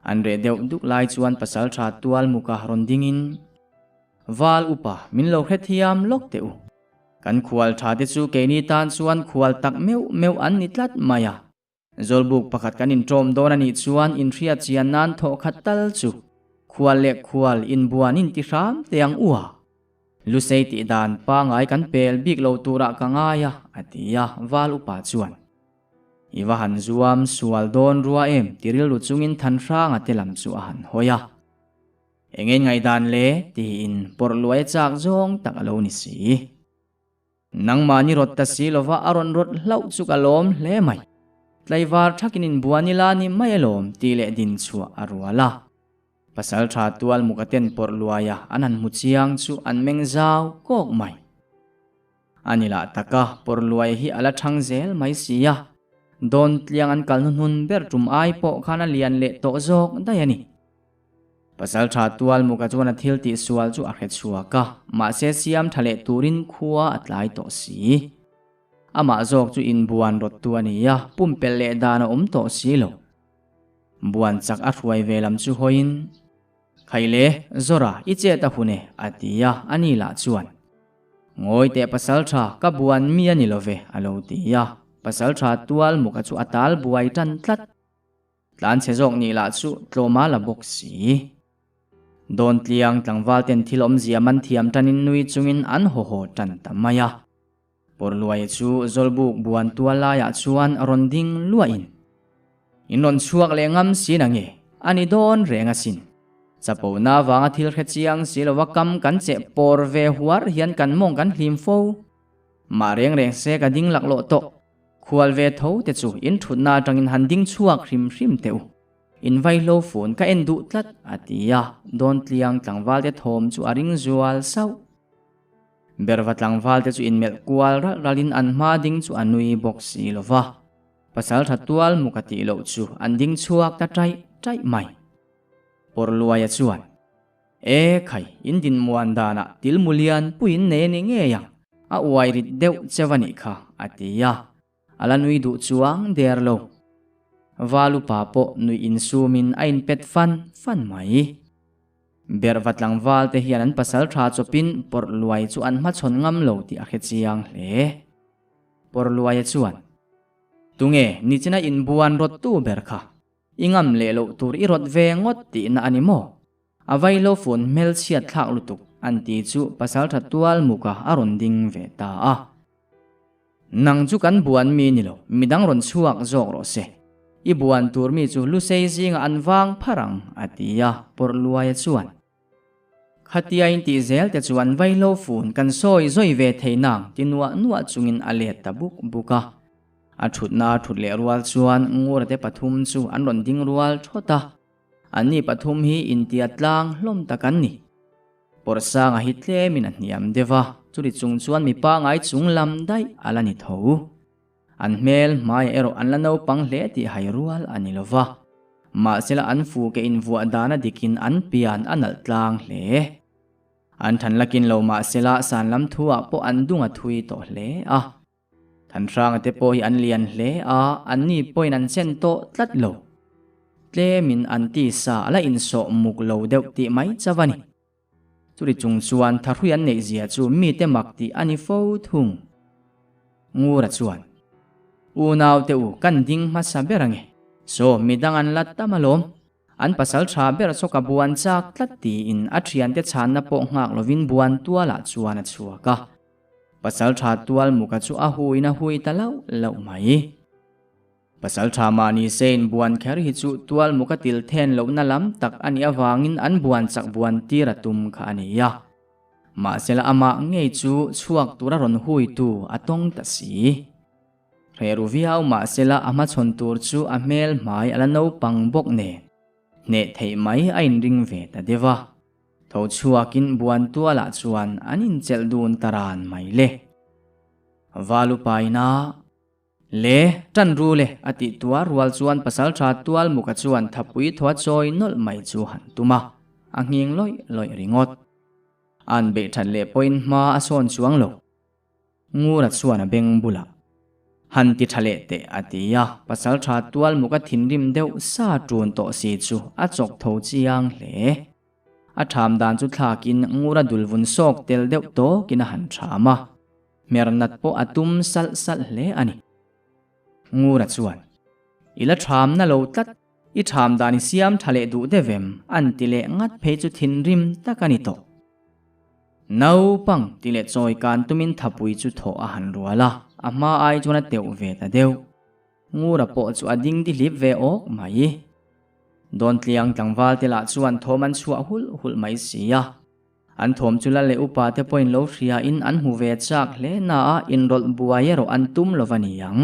Speaker 1: An reh deuh duk lai chuan pasaltha tual muka rawn dingin, Val upa, min lo hrethiam lawk teh u. Kan khual tha te chu keini tan chuan khual tak meuh meuh an ni tlat mai a. Zawlbuk pakhat kan inṭawm dawn a nih chuan inhriat chian nan thawh khat tal chu khual leh khual inbuan in ti hram teh ang u a. Lusei tih dan pangai kan pel bik lo turah ka ngai a, a ti a, Val upa chuan. I va han zuam sual dawn rua em ti rilru chungin Thanhranga te lam chu a han hawi a. Eng nge ngaihdan le? tiin pawrh luai a chak zawng tak a lo ni si. Nangmahni rawt ta si lova a rawn rawt hlauh chu ka lawm hle mai. Tlaivar thakin inbuan ila ni mai alawm tih leh din chhuah a rual a. Pasaltha tual mukaten pawrh luaia an han hmu chiang chu an meng zau kawk mai. A ni lah taka pawrh luai hi a la thang zel mai si a, dawn tliang an kal hnuhnun ber tum ai pawh khan a lian leh tawh zawk daih a ni. Pasaltha tual muka chuan a thil tih sual chu a hre chhuak a, mahse siam tha leh turin khua a tlai tawh si. Amah zawk chu inbuan rawttu a ni a, pumpelh leh dan a awm tawh si lo. Buan chak a hruai ve lam chu hawiin, Khaile, Zora, i chet a hun e, a ti a, a ni lah chuan, Ngawi teh pasaltha, ka buan mi a ni lo ve, a lo ti a. Pasaltha tual muka chu a tal buai tan tlat. Tlanchhe zawk nih lah chu tlawma la bawk si. Dawntliang tlangval ten thil awmzia man thiam tanin nui chungin an haw haw tan ta mai a. Pawrluaia chu Zawlbuk buan tual laiah chuan rawn ding luahin, In rawn chhuak leh ngam si na nge? A ni dawn reng asin. Chapona avanga thil hre chiang si lova kam kan cheh pawr ve huar hian kan mawng kan hlim fo. Mah reng reng se ka ding laklawh tawh. Khual ve tho te chu in thutna atangin han ding chhuak hrim hrim teh u. In vaihlo fun ka en duh tlat, a ti a, Dawntliang tlangvalte thawm chu a ring zual sauh. Berva tlangvalte chu inmelh kual ralh ralhin an hma ding chu a nui bawk si lo va. Pasaltha tual mu ka tih loh chu an ding chhuak ta taih taih mai. Pawrluaia chuan, E khai, in dinmuan danah til mu lian puiin nei a ni ngei ang, a uai rit deuh cheu a nih kha, a ti a. A la nui duh chuang der lo. Val upa pawh nuih insumin a inpet fan fan mai. Berhva tlangval te hian an pasal tha chawpin pawrh luai chu an hmachhawn ngam lo tih a hre chiang hle. Pawrh luaia chuan, Tunge nichina inbuan rawttu ber kha? I ngam leh loh tur i rawt ve ngawt tihna a ni maw? A vaihlo fun hmelchhiat thlak lutuk an ti chu pasaltha tual muka a rawn ding ve ta a. Nang chu kan buan mi ni lo, midang rawn chhuak zawk rawh se. I buan tur mi chu Lusei zingah an vang phar ang, a ti a, Pawrhluaia chuan. Khatia in tih zel te chuan vaihlo fun kan sawi zawi ve thei nang ti nuah nuah chungin a let ta buk buk a. A thutna a thut leh rual chuan Ngura te pathum chu an rawn ding rual thawt a. Anni pathum hi intia tlang hlawm tak an ni. Pawrhsanga hi tlemin a hniam deuh a, chuti chung chuan mi pangai chung lam daih a la ni tho. An hmel hmaiah erawh an la naupang hle tih hai rual a ni lo va. Mahsela an fu ke invuah dana dikin an pian a nalh tlang hle. An than lakin lo mahsela san lam thuah pawh an dung a thui tawh hle a. Thanhranga te pawh hi an lian hle a, anni pawhin an chen tawh tlat lo. Tlemin an tisa a la insawh muk lo deuh tih mai chauh a ni. Churi chung chuan thahrui an neih zia chu mite mak tih a ni fo thung. Ngura chuan, Unau te u, kan ding hmasa ber ange. Saw, midang an la tam alawm. An pasal tha ber saw ka buan chak tlat tiin a thiante chhanna pawh nghak lovin buan tualah chuan a chhuak a. Pasal tha tual muka chu a huiin a hui ta lauh lauh mai. Pasal tha mahni sein buan kher hi chu tual muka til then lohna lam tak a nih avangin an buan chak buan tir a tum kha a ni a. Mahsela amah ngei chu chhuak tura rawn huitu a tawng ta si. Hreh ru viau mahsela a hmachhawn tur chu a hmel hmai a la naupang bawk nen hneh theih mai a inring ve ta deuh a. Tho chhuakin buan tualah chuan an inchelh dun ta ran mai le. Valupaina, Le, ṭan ru le, a tih tuar rual chuan pasalṭha Tualmuka chuan thapui thaw a chawi nawlh mai chu han tum a, a nghing lawih lawih ringawt. An beih ṭhat leh pawhin hma a sawn chuang lo. Ngura chuan a beng bulah, Han ti tha leh teh, a ti a. Pasalṭha Tualmuka thinrim deuh sa ṭun tawh si chu a chawk tho chiang hle. A ṭham dan chu thlakin Ngura dulvun sawk tel deuh tawkin a han ṭham a, hmer nat pawh a tum salh salh hle a ni. Ngura chuan, I la ṭham na lo tlat, i ṭham dan i siam ṭha leh duh deuh em? an ti leh ngat phei chu thinrim tak a ni tawh. Naupang ti leh chawi kan tumin thapui chu thawh a han rual a, a hma ai chuan a teuh ve ta deuh. Ngura pawh chu a ding dihlip ve awk mai. Dawntliang tlangval te lah chuan thawm an chhuah hulh hulh mai si a. An thawm chu lal leh upa te pawhin lo hria in an hmu ve chak hle na a inrawlh buai erawh an tum lo va ni ang.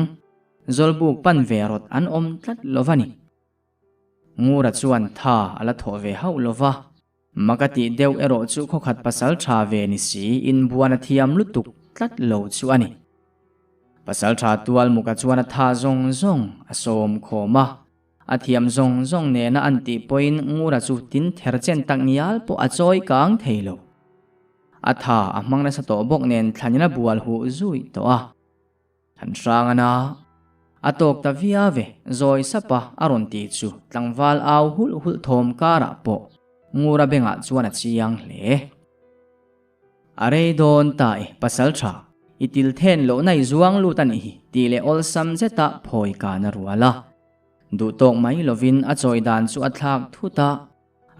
Speaker 1: Zawlbuk pan ve rawt an awm tlat lo va ni. Ngura chuan tha a la thawh ve hauh lo va. Mak a tih deuh erawh chu khawkhat pasal tha ve ni si inbuan a thiam lutuk tlat lo chu a ni. Pasal tha tual muka chuan a tha zawng zawng a sawm khawm a. A thiam zawng zawng nena an tih pawhin Ngura chu tin ther chen tak ngial pawh a chawi kang thei lo. A tha a hmang nasa tawh bawk nen thlanin a bual huh zui tawh a. Than hrang a na. A tawk ta viau e, zawi sap a a rawn ti chu tlangval au hulh hulh thawm karah pawh Ngura bengah chuan a chiang hle. A rei dawn ta e, pasal tha, i til then lohna i zuang lut a nih hi tih leh awlsam zeta phawi kan a rual a. Duh tawk mai lovin a chawi dan chu a thlak thut a,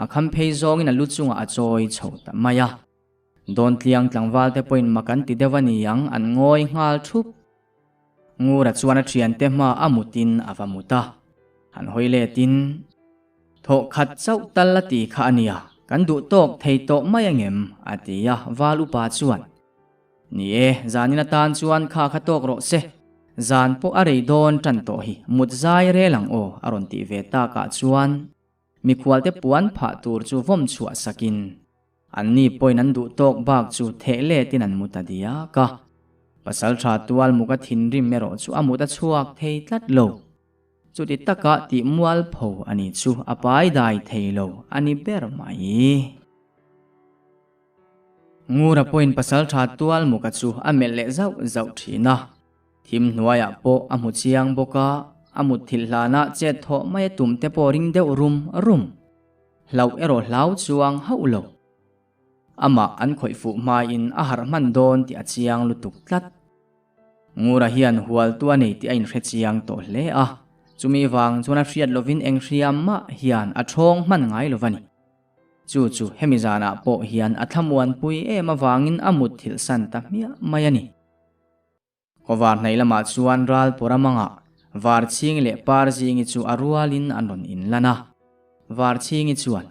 Speaker 1: a kham phei zawngin a lu chungah a chawi chho ta mai a. Dawntliang tlangvalte pawhin mak an ti deuh a ni ang, an ngawi nghal thup. Ngura chuan a thiante hma a mutin a va mut a, han hawi letin, Thawh khat chauh tal a ti kha a nia, kan duh tawk thei tawh mai angem? a ti a, Val upa chuan, Ni e, zanin atan chuan kha kha tawk rawh se, zan pawh a rei dawn tan tawh hi, mut zai rel ang aw a rawn tih ve takah chuan mikhualte puan phah tur chu vawm chhuah sakin Anni pawhin an duh tawk bak chu theh letin an mu ta diak a. Pasalṭha tual muka thinrim erawh chu a mut a chhuak thei tlat lo. Chuti taka tih mualpho a ni chu a pai dai thei lo a ni ber mai. Ngura pawhin pasalṭha tual muka chu a melh leh zauh zauh ṭhin a. Thim hnuaiah pawh a hmu chiang bawk a, a mutthilh hlanah chet thawh mai a tum te pawh ring deuh rum rum. Hlauh erawh hlau chuang hauh lo. Amah an khawih fuh hmain a harh hman dawn tih a chiang lutuk tlat. Ngura hian hualtu a nei tih a inhre chiang tawh hle a, chumi vang chuan a hriat lovin eng hriam mah hian a thawng hman ngai lo va ni. Chu chu hemi zanah pawh hian a thlamuanpui em avangin a mutthilh san ta hmiah mai a ni. Kawvar hnaih lamah chuan ral pawr a mangah Varchhingi leh Parzingi chu a rualin an rawn inlan a. Varchhingi chuan,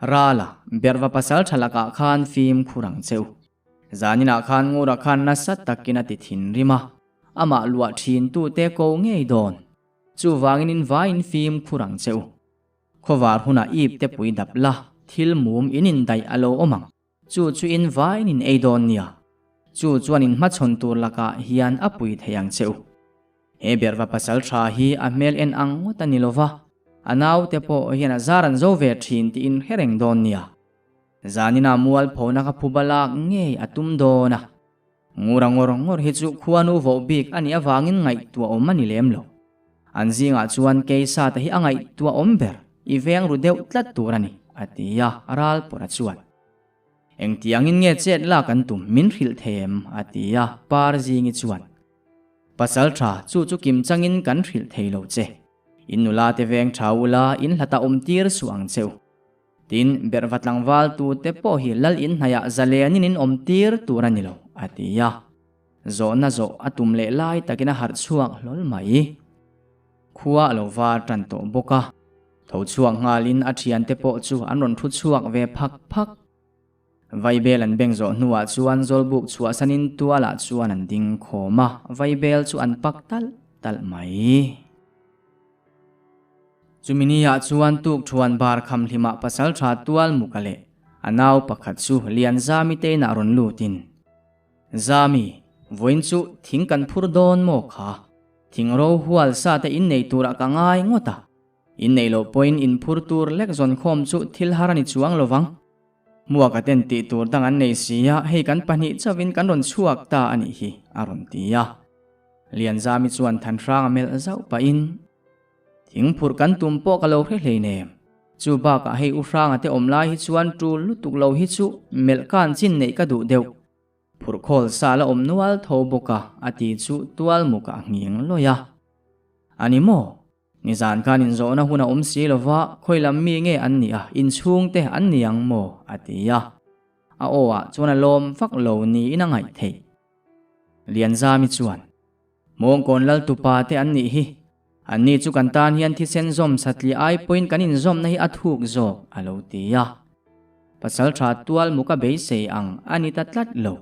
Speaker 1: Rala, berhva pasal tha lakah khan fimkhur ang che u. Zaninah khan Ngura khan nasa takin a ti thinrim a, amah luah thin tute ko ngei dawn. Chuvangin in vaiin fimkhur ang che u. Khawvar hunah ip te pui dap la, thil mum in indaih a lo awm ang. Chu chu in vain in ei dawn nia. Chu chuan in hmachhawn tur lakah hian a pui thei ang che u. He berhva pasal tha hi a hmel en ang ngawt a ni lo va, a naute pawh hian a zar an zo ve thin tih in hre reng dawn nia. Zanina mualphona kha phuba lak ngei a tum dawn a. Ngura ngawr ngawr hi chu khuanu voh bik a nih avangin ngaihtuah awm a ni lem lo. An zingah chuan Keisa te hi a ngaihtuah awm ber, i veng ru deuh tlat tur a ni, a ti a, Ralpawra chuan. Engtiangin nge chet lak an tum min hrilh thei em? a ti a, Parzingi chuan. Pasal tha, chu chu kim changin kan hrilh thei lo che. In nula te veng tha ula, in hlata awm tir suh ang che u. Tin, berhva tlangval tute pawh hi lal in hnaihah zalenin in awm tir tur a ni lo, a ti a. Zawhna zawh a tum leh lai takin a harh chhuak hlawl mai. Khua a lo var tan tawh bawk a. Tho chhuak nghalin a thiante pawh chu an rawn thu chhuak ve phak phak. Vaibel an beng zawh hnuah chuan Zawlbuk chhuahsanin tualah chuan an ding khawm a, vaibel chu an pak talh talh mai. Chumi niah chuan tukthuan bar kham hlimah pasaltha tual muka leh a nau pakhat chu Lianzami te inah rawn lutin, Zami, vawiin chu thing kan phur dawn maw kha? Thing ro hual sa te innei turah ka ngai ngawt a, innei loh pawhin inphur tur lek zawn khawm chu thil har a ni chuang lo vang. Hmuaka ten tih tur dang an nei si a, hei kan pahnih chauhin kan rawn chhuak ta a nih hi, a rawn ti a. Lianzami chuan Thanhranga melh zauh pahin, Thingphurh kan tum pawh ka lo hre hleinem. Chu bakah hei u Hranga te awm lai hi chuan tul lutuk lo hi chu melh kan chin neih ka duh deuh. Phurh khawl sa la awm nual tho bawk a, a ti chu tual mukah a nghing lawih a. A ni maw? Nizan khan inzawhna hun a awm si lo va, khawi lam mi nge an nih a, inchhungte an ni ang maw? a ti a. A aw ah chuan a lawm vak lo niin a ngaih theih. Lianzami chuan. Mawngkawn lal tupa te an nih hi. Anni chu kan tan hian thisen zawm satliah ai pawhin kan inzawmna hi a thuk zawk, a lo ti a. Pasal tha tual muka beisei ang a ni ta tlat lo.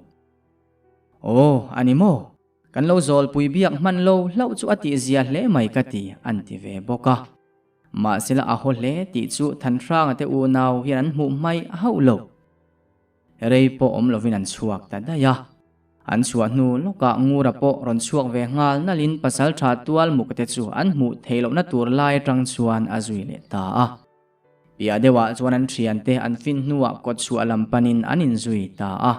Speaker 1: Aw, a ni maw? Kan lo zawlpui biak hman lo hlauh chu a tihzia hle mai ka ti, an ti ve bawk a. Mahsela a haw hle tih chu Thanhranga te unau hian an hmuh hmaih hauh lo. Rei pawh awm lovin an chhuak ta daih a. An chhuah hnu lawkah Ngura pawh rawn chhuak ve nghal nalhin pasaltha tual mukte chu an hmuh theih lohna tur lai atang chuan a zui leh ta a. Piah deuhah chuan an thiante an fin hnuah kawt chhuah lam panin an inzui ta a.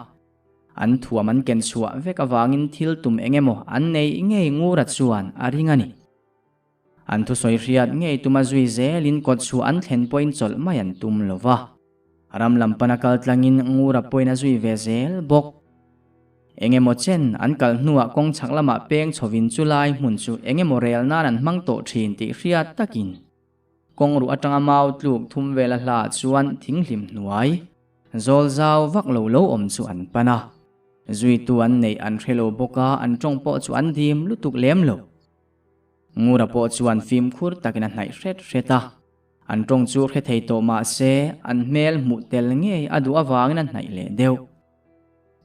Speaker 1: An thuam an ken chhuah vek avangin thil tum eng emaw an neih ngei Ngura chuan a ring a ni. An thusawi hriat ngei tuma zui zelin kawt chhuah an thlen pawhin chawlh mai an tum lo va. Ram lam pana kal tlangin Ngura pawhin a zui ve zel bawk. Eng emaw chen an kal hnuah kawng chhak lamah peng chhovin chu lai hmun chu eng emaw rel nan an hmang tawh thin tih hriat takin kawng ruh atanga mau tluk thum vela hla chuan thinghlim hnuai. Zawl zau vak lo lo awm chu an pan a. Zuitu an neih an hre lo bawk a, an tawng pawh chu an dim lutuk lem lo. Ngura pawh chuan fimkhur takin a hnaih hret hret a. An tawng chu hre thei tawh mah se, an hmel hmuh tel ngei a duh avangin a hnaih leh deuh.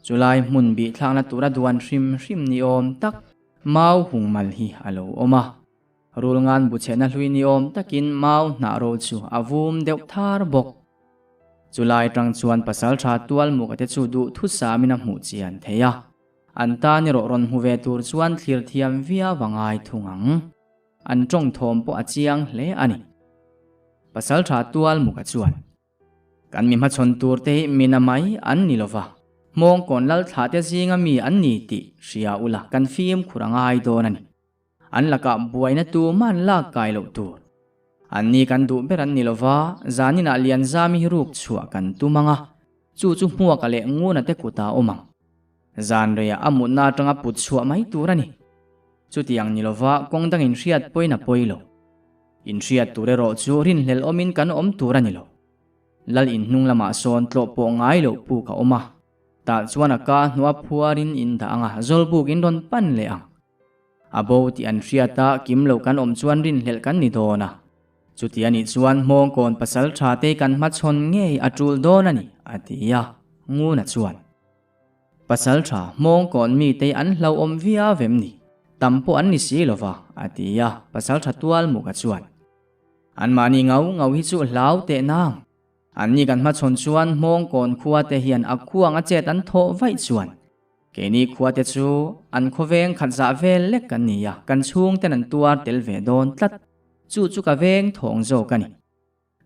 Speaker 1: Chulai hmun bihthlakna tura duan hrim hrim ni awm tak mau hung mal hi a lo awm a. Rulngan bu chhehna hlui ni awm takin mau hnah ro chu a vum deuh thar bawk. Chulai tang chuan pasaltha tual muka te chu duh thusamin a hmuh chian thei a. An tan erawh rawn hmu ve tur chuan thlir thiam viau a ngai thung ang. An tawng thawm pawh a chiang hle a ni. Pasaltha tual muka chuan. Kan mi hmachhawn tur te hi mina mai an ni lova, hmawngkawn lal thlah te zinga mi an ni tih hria ula kan fimkhur a ngai dawn a ni. An lakah buaina tuman lak kai loh tur. Anni kan duh ber an ni lova, zaninah Lianzami hi ruk chhuah kan tum ang a, chu chu hmuaka leh nguna te kutah a awm ang. Zan reiah a mutna atanga put chhuah mai tur a ni. Chutiang ni lova kawng dangin hriat pawhin a pawi lo. Inhriat tur erawh chu rinhlelh awmin kan awm tur a ni lo. Lal inhnung lamah sawn tlawh pawh ngai loh puk a awm a, tah chuan a ka hnuah phuarin in dah ang a, zawlbuk in rawn pan leh ang. A bo tih an hriat a, kim lo kan awm chuan rinhlelh kan ni dawn a. Chuti a nih chuan hmawngkawn pasal tha te kan hmachhawn ngei a tul dawn a ni, a ti a, Nguna chuan. Pasal tha hmawngkawn mite an hlauhawm viau em ni? Tam pawh an ni si lo va, a ti a, pasal tha tual muka chuan. Anmahni ngau ngau hi chu hlau teh nang. Anni kan hmachhawn chuan hmawngkawn khua te hian a khuang a chet an thawh vaih chuan. Keini khua te chu an khawveng khat zah vel lek kan ni a, kan chhungten an tuar tel ve dawn tlat. Chu chu ka veng thawng zawk a ni.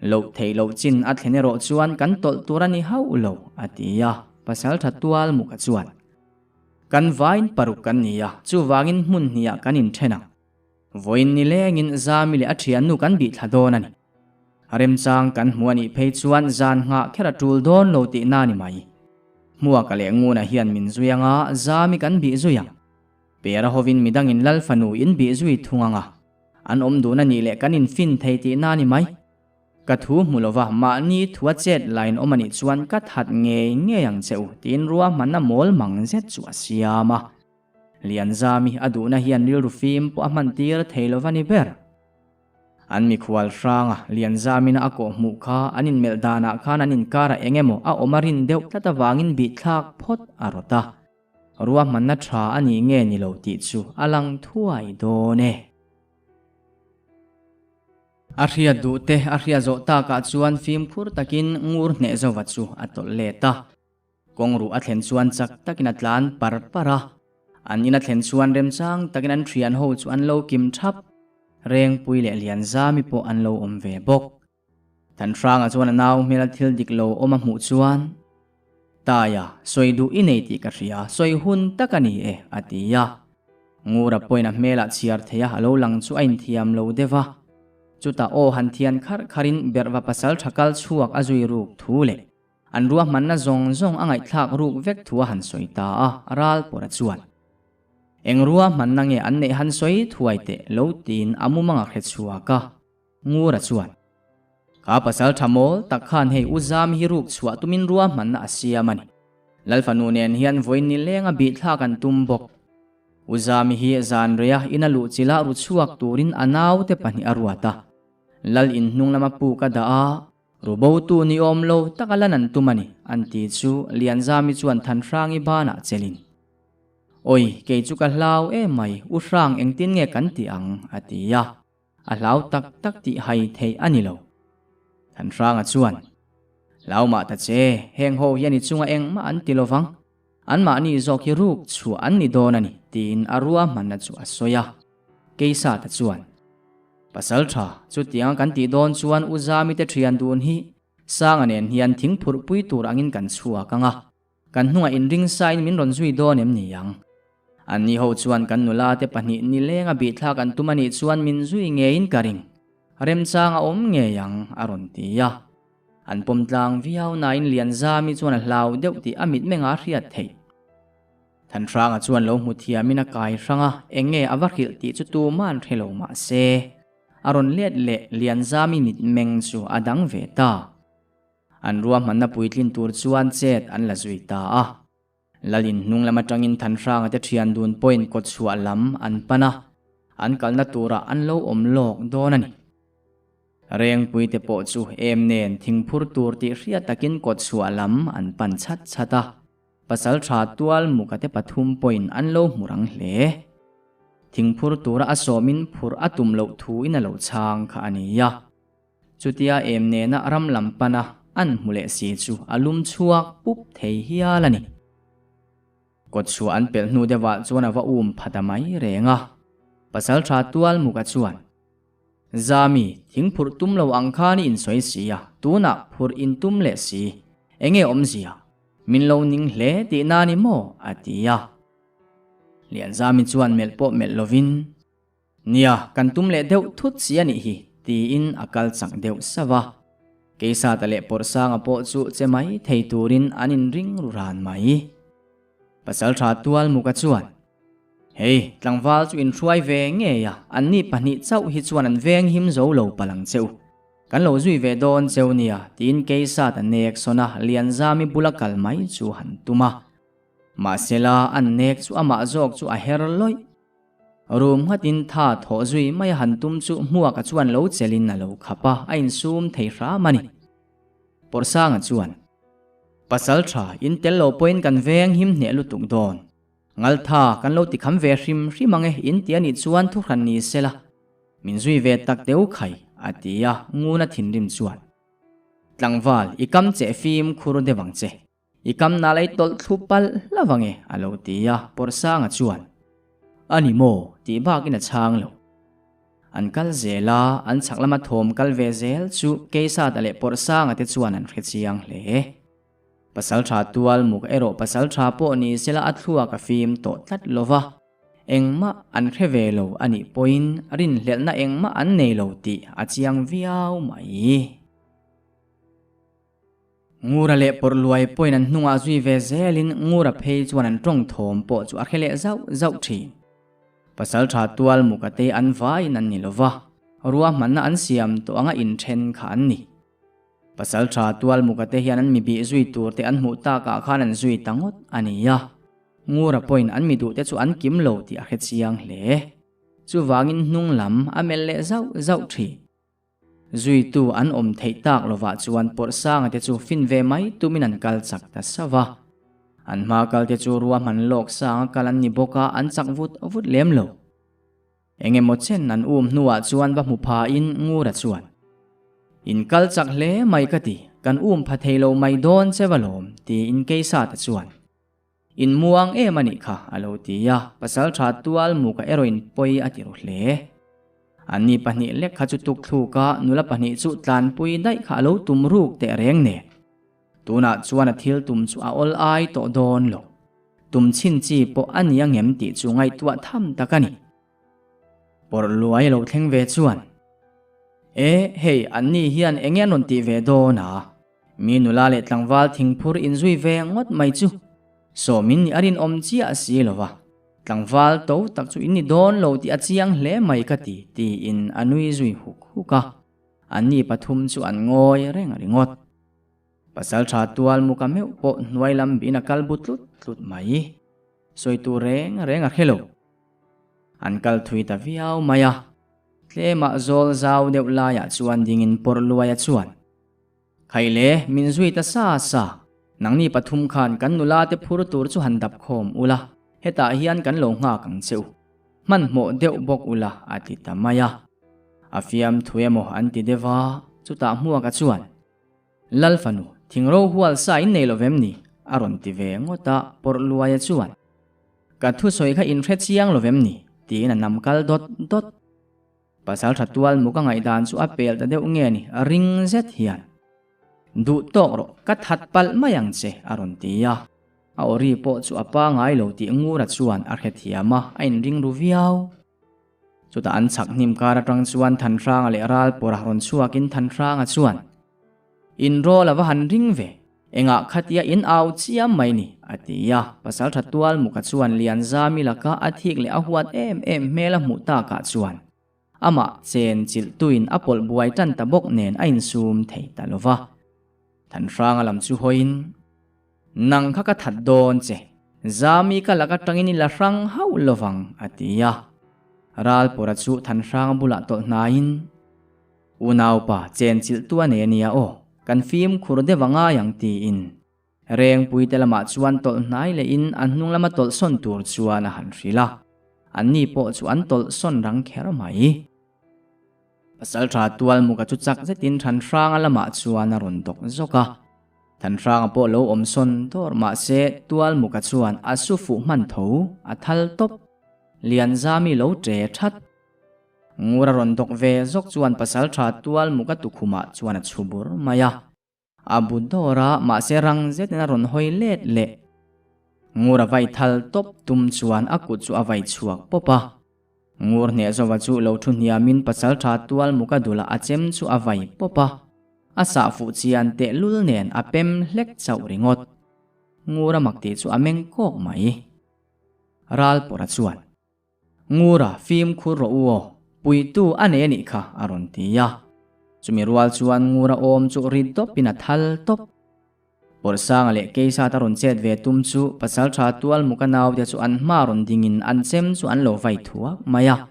Speaker 1: Loh theih loh chin a thlen erawh chuan kan tawlh tur a ni hauh lo, a ti a, pasal tha tual muka chuan. Kan vain paruk kan ni a, chuvangin hmun hniah kan inthen ang. Vawiin ni lengin Zami leh a thiannu kan bih thla dawn a ni. Remchang kan hmu a nih phei chuan zan nghah kher a tul dawn lo tihna a ni mai. Hmuaka leh Nguna hian min zui ang a, Zami kan bih zui ang. Pera hovin midangin Lal fanu in bih zui thung ang a. An awm dun a nih leh kan infin thei tihna a ni mai. Ka thu hmu lova mahni thua chet lain awm a nih chuan ka that ngei ngei ang che u tiin ruahmanna mawl mang zet chu a siam a. Lianzami a duhna hian rilru fim pawh a hman tir thei lova ni ber. An mikhual hranga Lianzamina a kawh hmuh kha an inmelh danah khan an inkarah eng emaw a awm a rin deuh tlat avangin bihthlak phawt a rawt a. Ruahmanna tha a nih nge ni lo tih chu a lang thuai dawn e. A hriat duh te a hriat zawh takah chuan fimkhur takin ngur hneh zova chu a tawlh let a. Kawngruh a thlen chuan chak takin a tlan par par a. An in a thlen chuan remchang takin an thian ho chu an lo kim thap. Rengpui leh Lianzami pawh an lo awm ve bawk. Thanhranga chuan a nau hmela thil dik lo awm a hmuh chuan, Taia, sawi duh i nei tih ka hria, sawi hun tak a ni e, a ti a. Ngura pawhin a hmelah chhiar theih a, a lo lang chu a inthiam lo deuh a. Chutah aw han thian kharh kharhin berhva pasal tha kal chhuak a zui ruk thu leh an ruahmanna zawng zawng a ngaihthlak ruk vek thu a han sawi ta a, Ralpawra chuan, Eng ruahmanna nge an neih han sawi thuai teh lo tiin a mumang a hre chhuak a. Ngura chuan, Ka pasal tha mawl tak khan hei u Zam hi ruk chhuah tumin ruahmanna a siam a ni. Lal fanu nen hian vawiin ni lenga bihthlak an tum bawk. U Zami hi zan reia ina luh chilah ru chhuak turin a naute pahnih a ruat a. Lal in hnung lama puk a dah a, ru botu ni awm lo taka lan an tum a ni, an ti chu Lianzami chuan Thanhrangi banah chelin. Awi, kei chu ka hlau em mai, U Hrang engtin nge kan ti ang? a ti a. A hlau tak tak tih hai theih a ni lo. Thanhranga chuan, Hlau mah ta che, heng ho hian i chunga engmah an ti lovang. Anmahni zawk hi ruk chhuah an ni dawn a ni, tiin a ruahmanna chu a sawi a. Keisata chuan, Pasal tha, chutianga kan tih dawn chuan U Zami te thian dun hi Sanga nen hian thing phurhpui tur angin kan chhuak ang a. Kan hnungah inring sain min rawn zui dawn em ni ang? Anni ho chuan kan nula te pahnih nileng a bihthlak an tum a nih chuan min zui ngeiin ka ring. Remchang a awm ngei ang, a rawn ti a. An pawm tlang viau nain Lianzami chuan a hlau deuh tih a mitmengah a hriat theih. Thanhranga chuan lo hmu thiamin a kai hrang a, eng nge a va hrilh tih chu tuma'n hre lo mah se, a rawn let leh Lianzami mitmeng chu a dang ve ta. An ruahmanna puitlin tur chuan chet an la zui ta a. Lalin hnung lam atangin Thanhranga te thian dun pawhin kawtchhuah lam an pan a, an kalna turah an lo awm lawk dawn a ni. Rengpui te pawh chu em nen thingphur tur tih hriat takin kawtchhuah lam an pan chhat chhat a. Pasalṭha tual muka te pathum pawhin an lo hmu rang hle. Thingphur tura a sawmin phurh a tum loh thuin a lo chhang kha a ni a. Chutia em nena ram lam pana an hmu leh si chu a lum chhuak pup thei hial a ni. Kawtchhuah an pelh hnu deuhah chuan a va um pha ta mai reng a. Pasalṭha tual muka chuan, Zami, thing phurh tum lo ang khan i insawi si a, tunah phurh in tum leh si. Enge awmzia? Min lo ning hle tih na ni maw? a ti a. Lianzami chuan melh pawh melh lovin, Nia, kan tum leh deuh thut si a nih hi, tiin a kal chak deuh sauh a. Keisata leh Pawrhsanga pawh chu che mai thei turin an inring ru ran mai. Pasalṭha Tualmuka chuan, Hei, tlangval chu inhruai ve ngei a, anni pahnih chauh hi chuan an veng him zo lo palh ang che u. Kan lo zui ve dawn cheu nia, tiin Keisata nek sawn a, Lianzami bula kal mai chu han tum a. Mahsela, an nek chu amah zawk chu a her lawih. Rum nghatin tha thawh zui mai a han tum chu Hmuaka chuan lo chelin a lo khap a, a insum thei hram a ni. Pawrhsanga chuan, Pasal tha, in tel lo pawhin kan veng him hneh lutuk dawn. Ngaltha, kan lo tikham ve hrim hrim ang e, in ti a nih chuan thuhran ni sela, min zui ve tak deuh khai, a ti a, Nguna thinrim chuan, Tlangval, i kam che fim khur deuh ang che. I kam nal ei tawlh thlu palh hlauh ang e, a lo ti a, Pawrhsanga chuan, A ni maw? tih bakin a chhang lo. An kal zel a, an chhak lama thawm kal ve zel chu Keisata leh Pawrhsanga te chuan an hre chiang hle. Pasalṭha tual muk erawh pasalṭha pawh ni sela a thluak a fim tawh tlat lo va, engmah an hre ve lo a nih pawhin rinhlelhna engmah an nei lo tih a chiang viau mai. Ngura leh pawrh luai pawhin an hnungah zui ve zelin Ngura phei chuan an tawng thawm pawh chu a hre leh zauh zauh thin. Pasaltha tual muka te an vaiin an ni lova, ruahmanna an siam tawh anga inthen kha an ni. Pasaltha tual muka te hian an mi bih zui tur te an hmuh takah khan an zui ta ngawt a ni a, Ngura pawhin an mi duh te chu an kim lo tih a hre chiang hle. Chuvangin hnung lam a melh leh zauh zauh thin. Zuitu an awm theih tak lovah chuan Pawrhsanga te chu fin ve mai tumin an kal chak ta sauh a. An hma kal te chu ruahman lawk sanga kal an ni bawk a, an chak vut vut lem lo. Eng emaw chen an um hnuah chuan va hmu phain Ngura chuan, In kal chak hle mai ka ti, kan um pha thei lo mai dawn che va lawm, tiin Keisata chuan, In muang em a nih kha, a lo ti a, pasal tha tual muka erawhin pawi a ti ru hle. Anni pahnih lek kha chu tuk thluk a, nula pahnih chu tlanpui daih kha a lo tum ruk teh reng nen. Tunah chuan a thil tum chu a awl ai tawh dawn lo. Tum chhin chi pawh a ni angem tih chu ngaihtuah tham tak a ni. Pawrh luai a lo thleng ve chuan, E, hei anni hian enge an rawn tih ve dawn a? Mi nula leh tlangval thingphur inzui ve ngawt mai chu sawmin nih a rinawm chiah si lo va, tlangval to tak chu in ni dawn lo tih a chiang hle mai ka ti, tiin a nui zui huk huk a. Anni pathum chu an ngawi reng ringawt. Pasalṭha tual muka meuh pawh hnuai lam bihin a kal bu tlut tlut mai. Sawi tur reng reng a hre lo. An kal thui ta viau mai a. Tlemah zawl zau deuh laiah chuan dingin pawrh luaia chuan, Khaile, min zui ta sa sa. Nangni pathum khan kan nula te phur tur chu han dap khawm ula, hetah hian kan lo nghak ang che u. Hmanhmawh deuh bawk ula, a ti ta mai a. A fiamthu emaw an ti deuh a, chutah hmuaka chuan, Lal fanu, thing ro hual sa in nei lo vem ni? a rawn ti ve ngawt a, pawrh luaia chuan, Ka thusawi kha in hre chiang lo vem ni? tiin a nam kal dawt dawt. Pasal tha tual muk a ngaihdan chu a pel ta deuh nge ni, ring zet hian, Duh tawk rawh, ka that palh mai ang che, a rawn ti a. A awri pawh chu a pangai lo tih Ngura chuan a hrethiam a, a inring ru viau. Chutah an chhak hnim kar atang chuan Thanhranga leh Ralpawra rawn chhuakin Thanhranga chuan, In rawl a va han ring ve, engah khatia in au chiam mai ni, a ti a. Pasaltha Tualmuka chuan Lianzami laka a thik leh a huat em em hmel a hmuh takah chuan amah chen chilhtuin a pawlh buai tan ta bawk nen a insum thei ta lo va. Thanhranga lam chu hawiin, Nang kha ka that dawn che, Zami ka lak atangin i la hrang hauh lovang, a ti a. Ralpawra chu Thanhranga bulah tawlh hnaiin, Unaupa, chenchilh tu a nei a nia aw, kan fimkhur deuh a ngai ang, tiin Rengpuite lamah chuan tawlh hnai lehin a hnung lama tawlh sawn tur chuan a han hrilh a, anni pawh chu an tawlh sawn rang kher mai. Pasalṭha Tualmuka chu chak zetin Thanhranga lamah chuan a rawn dawk zawk a, Thanhranga pawh lo awm sawn dawr mah se Tualmuka chuan a su fuh hman tho, a thal tawp. Lianzami lo ṭe ṭhat. Ngura rawn dawk ve zawk chuan Pasalṭha Tualmuka tukhumah chuan a chhu bur mai a. A bu dawr a, mahse rang zetin a rawn hawi let leh. Ngur a vai thal tawp tum chuan a kut chu a vai chhuak pawp a. Ngur hnehzova chu lo thu hniamin pasaltha tual muka dulah a chem chu a vai pawp a. A sah fuh chian tehlul nen a pem hlek chauh ringawt. Ngur a mak tih chu a meng kawk mai. Ralpawrha chuan. Ngura fimkhur rawh u aw, puitu a nei a nih kha a rawn ti a. Chumi rual chuan Ngura awm chu ri dawpin a thal tawp. Pawlsanga leh Keisata rawn chet ve tum chu Pasaltha Tualmuka naute chu an hma rawn dingin an chem chu an lo vai thuak mai a.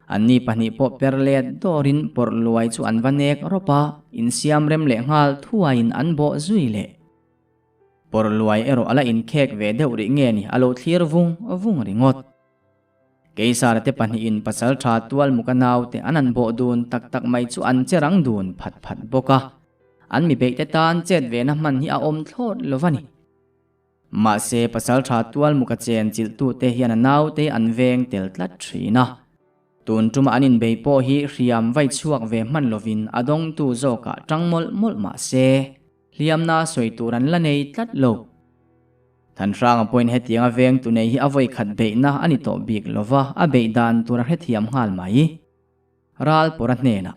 Speaker 1: Anni pahnih pawh per let dawrin pawrh luai chu an va nek rawp a, insiam rem leh nghal thuaiin an bawh zui leh. Pawrh luai erawh a la inkhek ve deuh rih nge ni a lo thlir vung vung ringawt. Keisara te pahnihin pasal tha tual muka naute an han bawh dun tak tak mai chu an che rang dun phat phat bawk a, an mi beihte tan chet vena hman hi a awm thlawt lo va ni. Mahse pasal tha tual muka chen chilhtute hian a naute an veng tel tlat thin a. Tun tuma an inbei pawh hi hriam vai chhuak ve hman lovin a dawngtu zawkah tang mawlh mawlh mah se, hliamna sawi tur an la nei tlat lo. Thanhranga pawhin hetianga veng tu nei hi a vawi khat beihna a ni tawh bik lo va, a beih dan tur a hrethiam nghal mai. Ralpawra hnenah,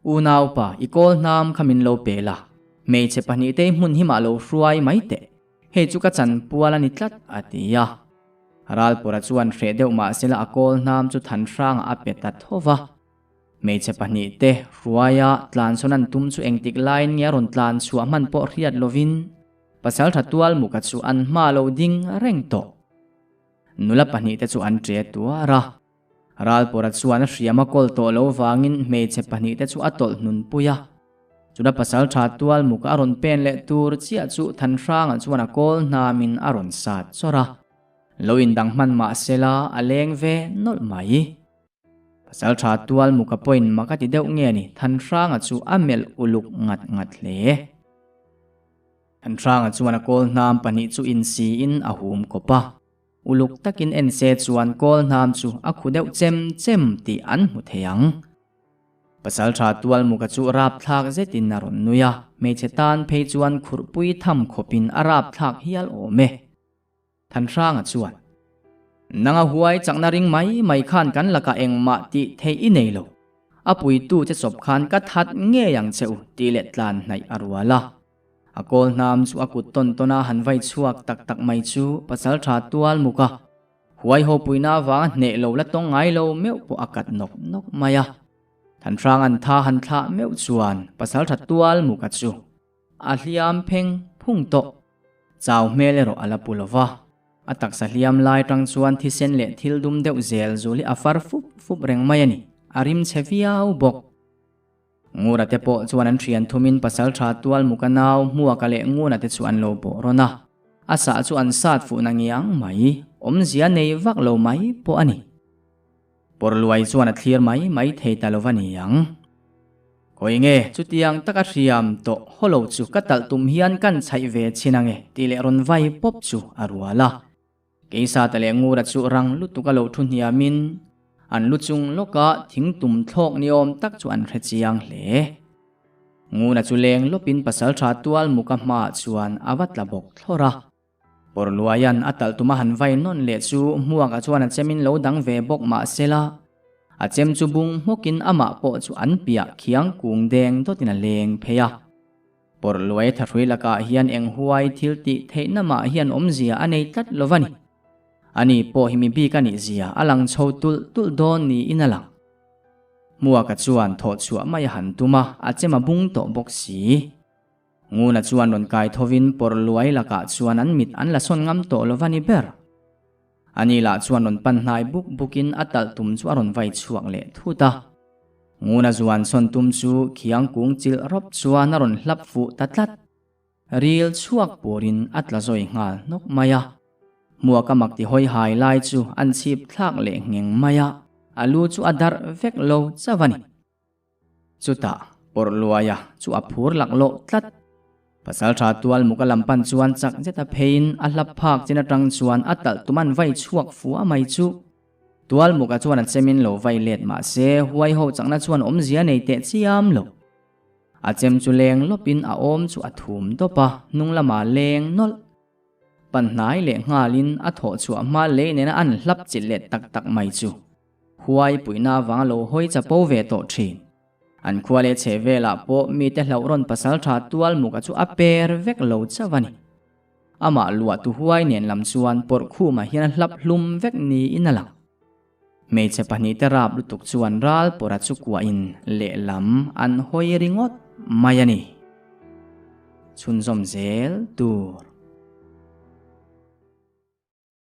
Speaker 1: Unaupa, i kawl hnam kha min lo pe la, hmeichhe pahnihtei hmun hi mah lo hruai mai teh, hei chu ka chanpual a ni tlat, a ti a. Ralpawra chuan hreh deuh mah sela a kawl hnam chu Thanhranga a pe ta tho va. Hmeichhe pahnihte hruaia tlansawn an tum chu engtik laiin nge a rawn tlan chhuah hman pawh hriat lovin, Pasaltha tual muka chu an hma lo ding reng tawh. Nula pahnihte chu an ṭe tuar a. Ralpawra chuan a hriam a kawl tawh lo vangin hmeichhe pahnihte chu a tawlh hnunpui a. Chuna pasaltha tual muka a rawn pen leh tur chiah chu Thanhranga chuan a kawl hnamin a rawn sat chawrh a. Lo indang hman mah sela a leng ve nawlh mai. Pasal tha tual muka pawhin mak a ti deuh nge ni, Thanhranga chu a melh uluk ngat ngat hle. Thanhranga chuan a kawl hnam pahnih chu insiin a hum kawp a, uluk takin en se chuan kawl hnam chu a khu deuh chem chem tih an hmu thei ang. Pasal tha tual muka chu rapthlak zetin a rawn nui a, hmeichhe tan phei chuan khurhpui tham khawpin a rapthlak hial awm e. Thanhranga chuan, Nang a huai chakna ring mai mai khan kan lakah engmah tih theih i nei lo. A puitu che chawp khan ka that ngei ang che u tih leh tlan hnaih a rual a. A kawl hnam chu a kut tawn tawn a han vai chhuak tak tak mai chu pasal tha tual muk a. Huai haw puina avanga hneh lo la tawng ngai lo meuh pawh a kat nawk nawk mai a. Thanhrang an tha han thlah meuh chuan pasal tha tual muk a chu A hliam pheng phung tawh. Chau hmel erawh a la pu lo va. A taksa hliam lai tang chuan thisen leh thil dum deuh zel zul hi a far fup fup reng mai a ni. A rim chhe viau bawk. Ngura te pawh chuan an thian thumin pasal tha tual muka nau Hmuaka leh Nguna te chu an lo bawh rawn a. A sah chu an sat fuh na ngiang mai. Awmzia nei vak lo mai pawh a ni. Pawrluai chuan a thlir mai mai thei ta lo va ni ang. Khawi nge chutiang taka hriam tawh hawlo chu ka talh tum hian kan chhaih ve chhin ange tih leh rawn vai pawp chu a rual a. Keisata leh Ngura chu rang lutuk a lo thu hniamin an lu chung lawka thing tum thlawk ni awm tak chu an hre chiang hle. Nguna chu leng lawpin pasaltha tual muka hmaah chuan a va tla bawk thlawr a. Pawrluaia'n a talh tuma han vai nawn leh chu Hmuaka chuan a chemin lo dang ve bawk mah sela, a chem chu bung hmawkin amah pawh chu an piah khiang kung deng dawtin a leng phei a. Pawrluai thahrui lakah hian eng huai thil tih theihna mah hian awmzia a nei tlat lo va ni. Ani pawh hi mi bik a nih zia a lang chho tulh tulh dawn niin a lang. Hmuaka chuan thawh chhuah mai a han tum a, a chem a bung tawh bawk si. Nguna chuan rawn kai thovin pawr luai lakah chuan an mit an la sawn ngam tawh lo va ni ber. Ani lah chuan rawn pan hnai buk bukin a talh tum chu a rawn vai chhuak leh thut a. Nguna zuan sawn tum chu khiang kung chilh rawp chuan a rawn hlap fuh ta tlat. Ril chhuak purin a tla zawi nghal hnawk mai a. Hmuaka mak ti hawi hai lai chu an chhip thlak leh ngheng mai a, a lu chu a darh vek lo chauh a ni. Chutah pawrh luaia chu a phur laklawh tlat. Pasaltha tual muka lam pan chuan chak zeta pheiin a hlap phak chin atang chuan a talh tum an vai chhuak fua mai chu. Tual muka chuan a chemin lo vai let mahse huai ho chakna chuan awmzia nei teh chiam lo. A chem chu leng lawpin a awm chu a thum dawp a, hnung lamah leng nawlh. Pan hnai leh nghalin a thawh chhuah hma lei nena an hlap chilh leh tak tak mai chu. Huai puihna avanga lo hawi chapo ve tawh thin. An khua leh chheh velah pawh mite hlauh rawn pasal tha tual muka chu a per vek lo chauh a ni. Amah luah tu huai nen lam chuan pawrh khumah hian a hlap hlum vek niin a lang. Hmeichhe pahnihte rap lutuk chuan ral pawrha chu kuahin lehlam an hawi ringawt mai a ni. Chhunzawm zel tur.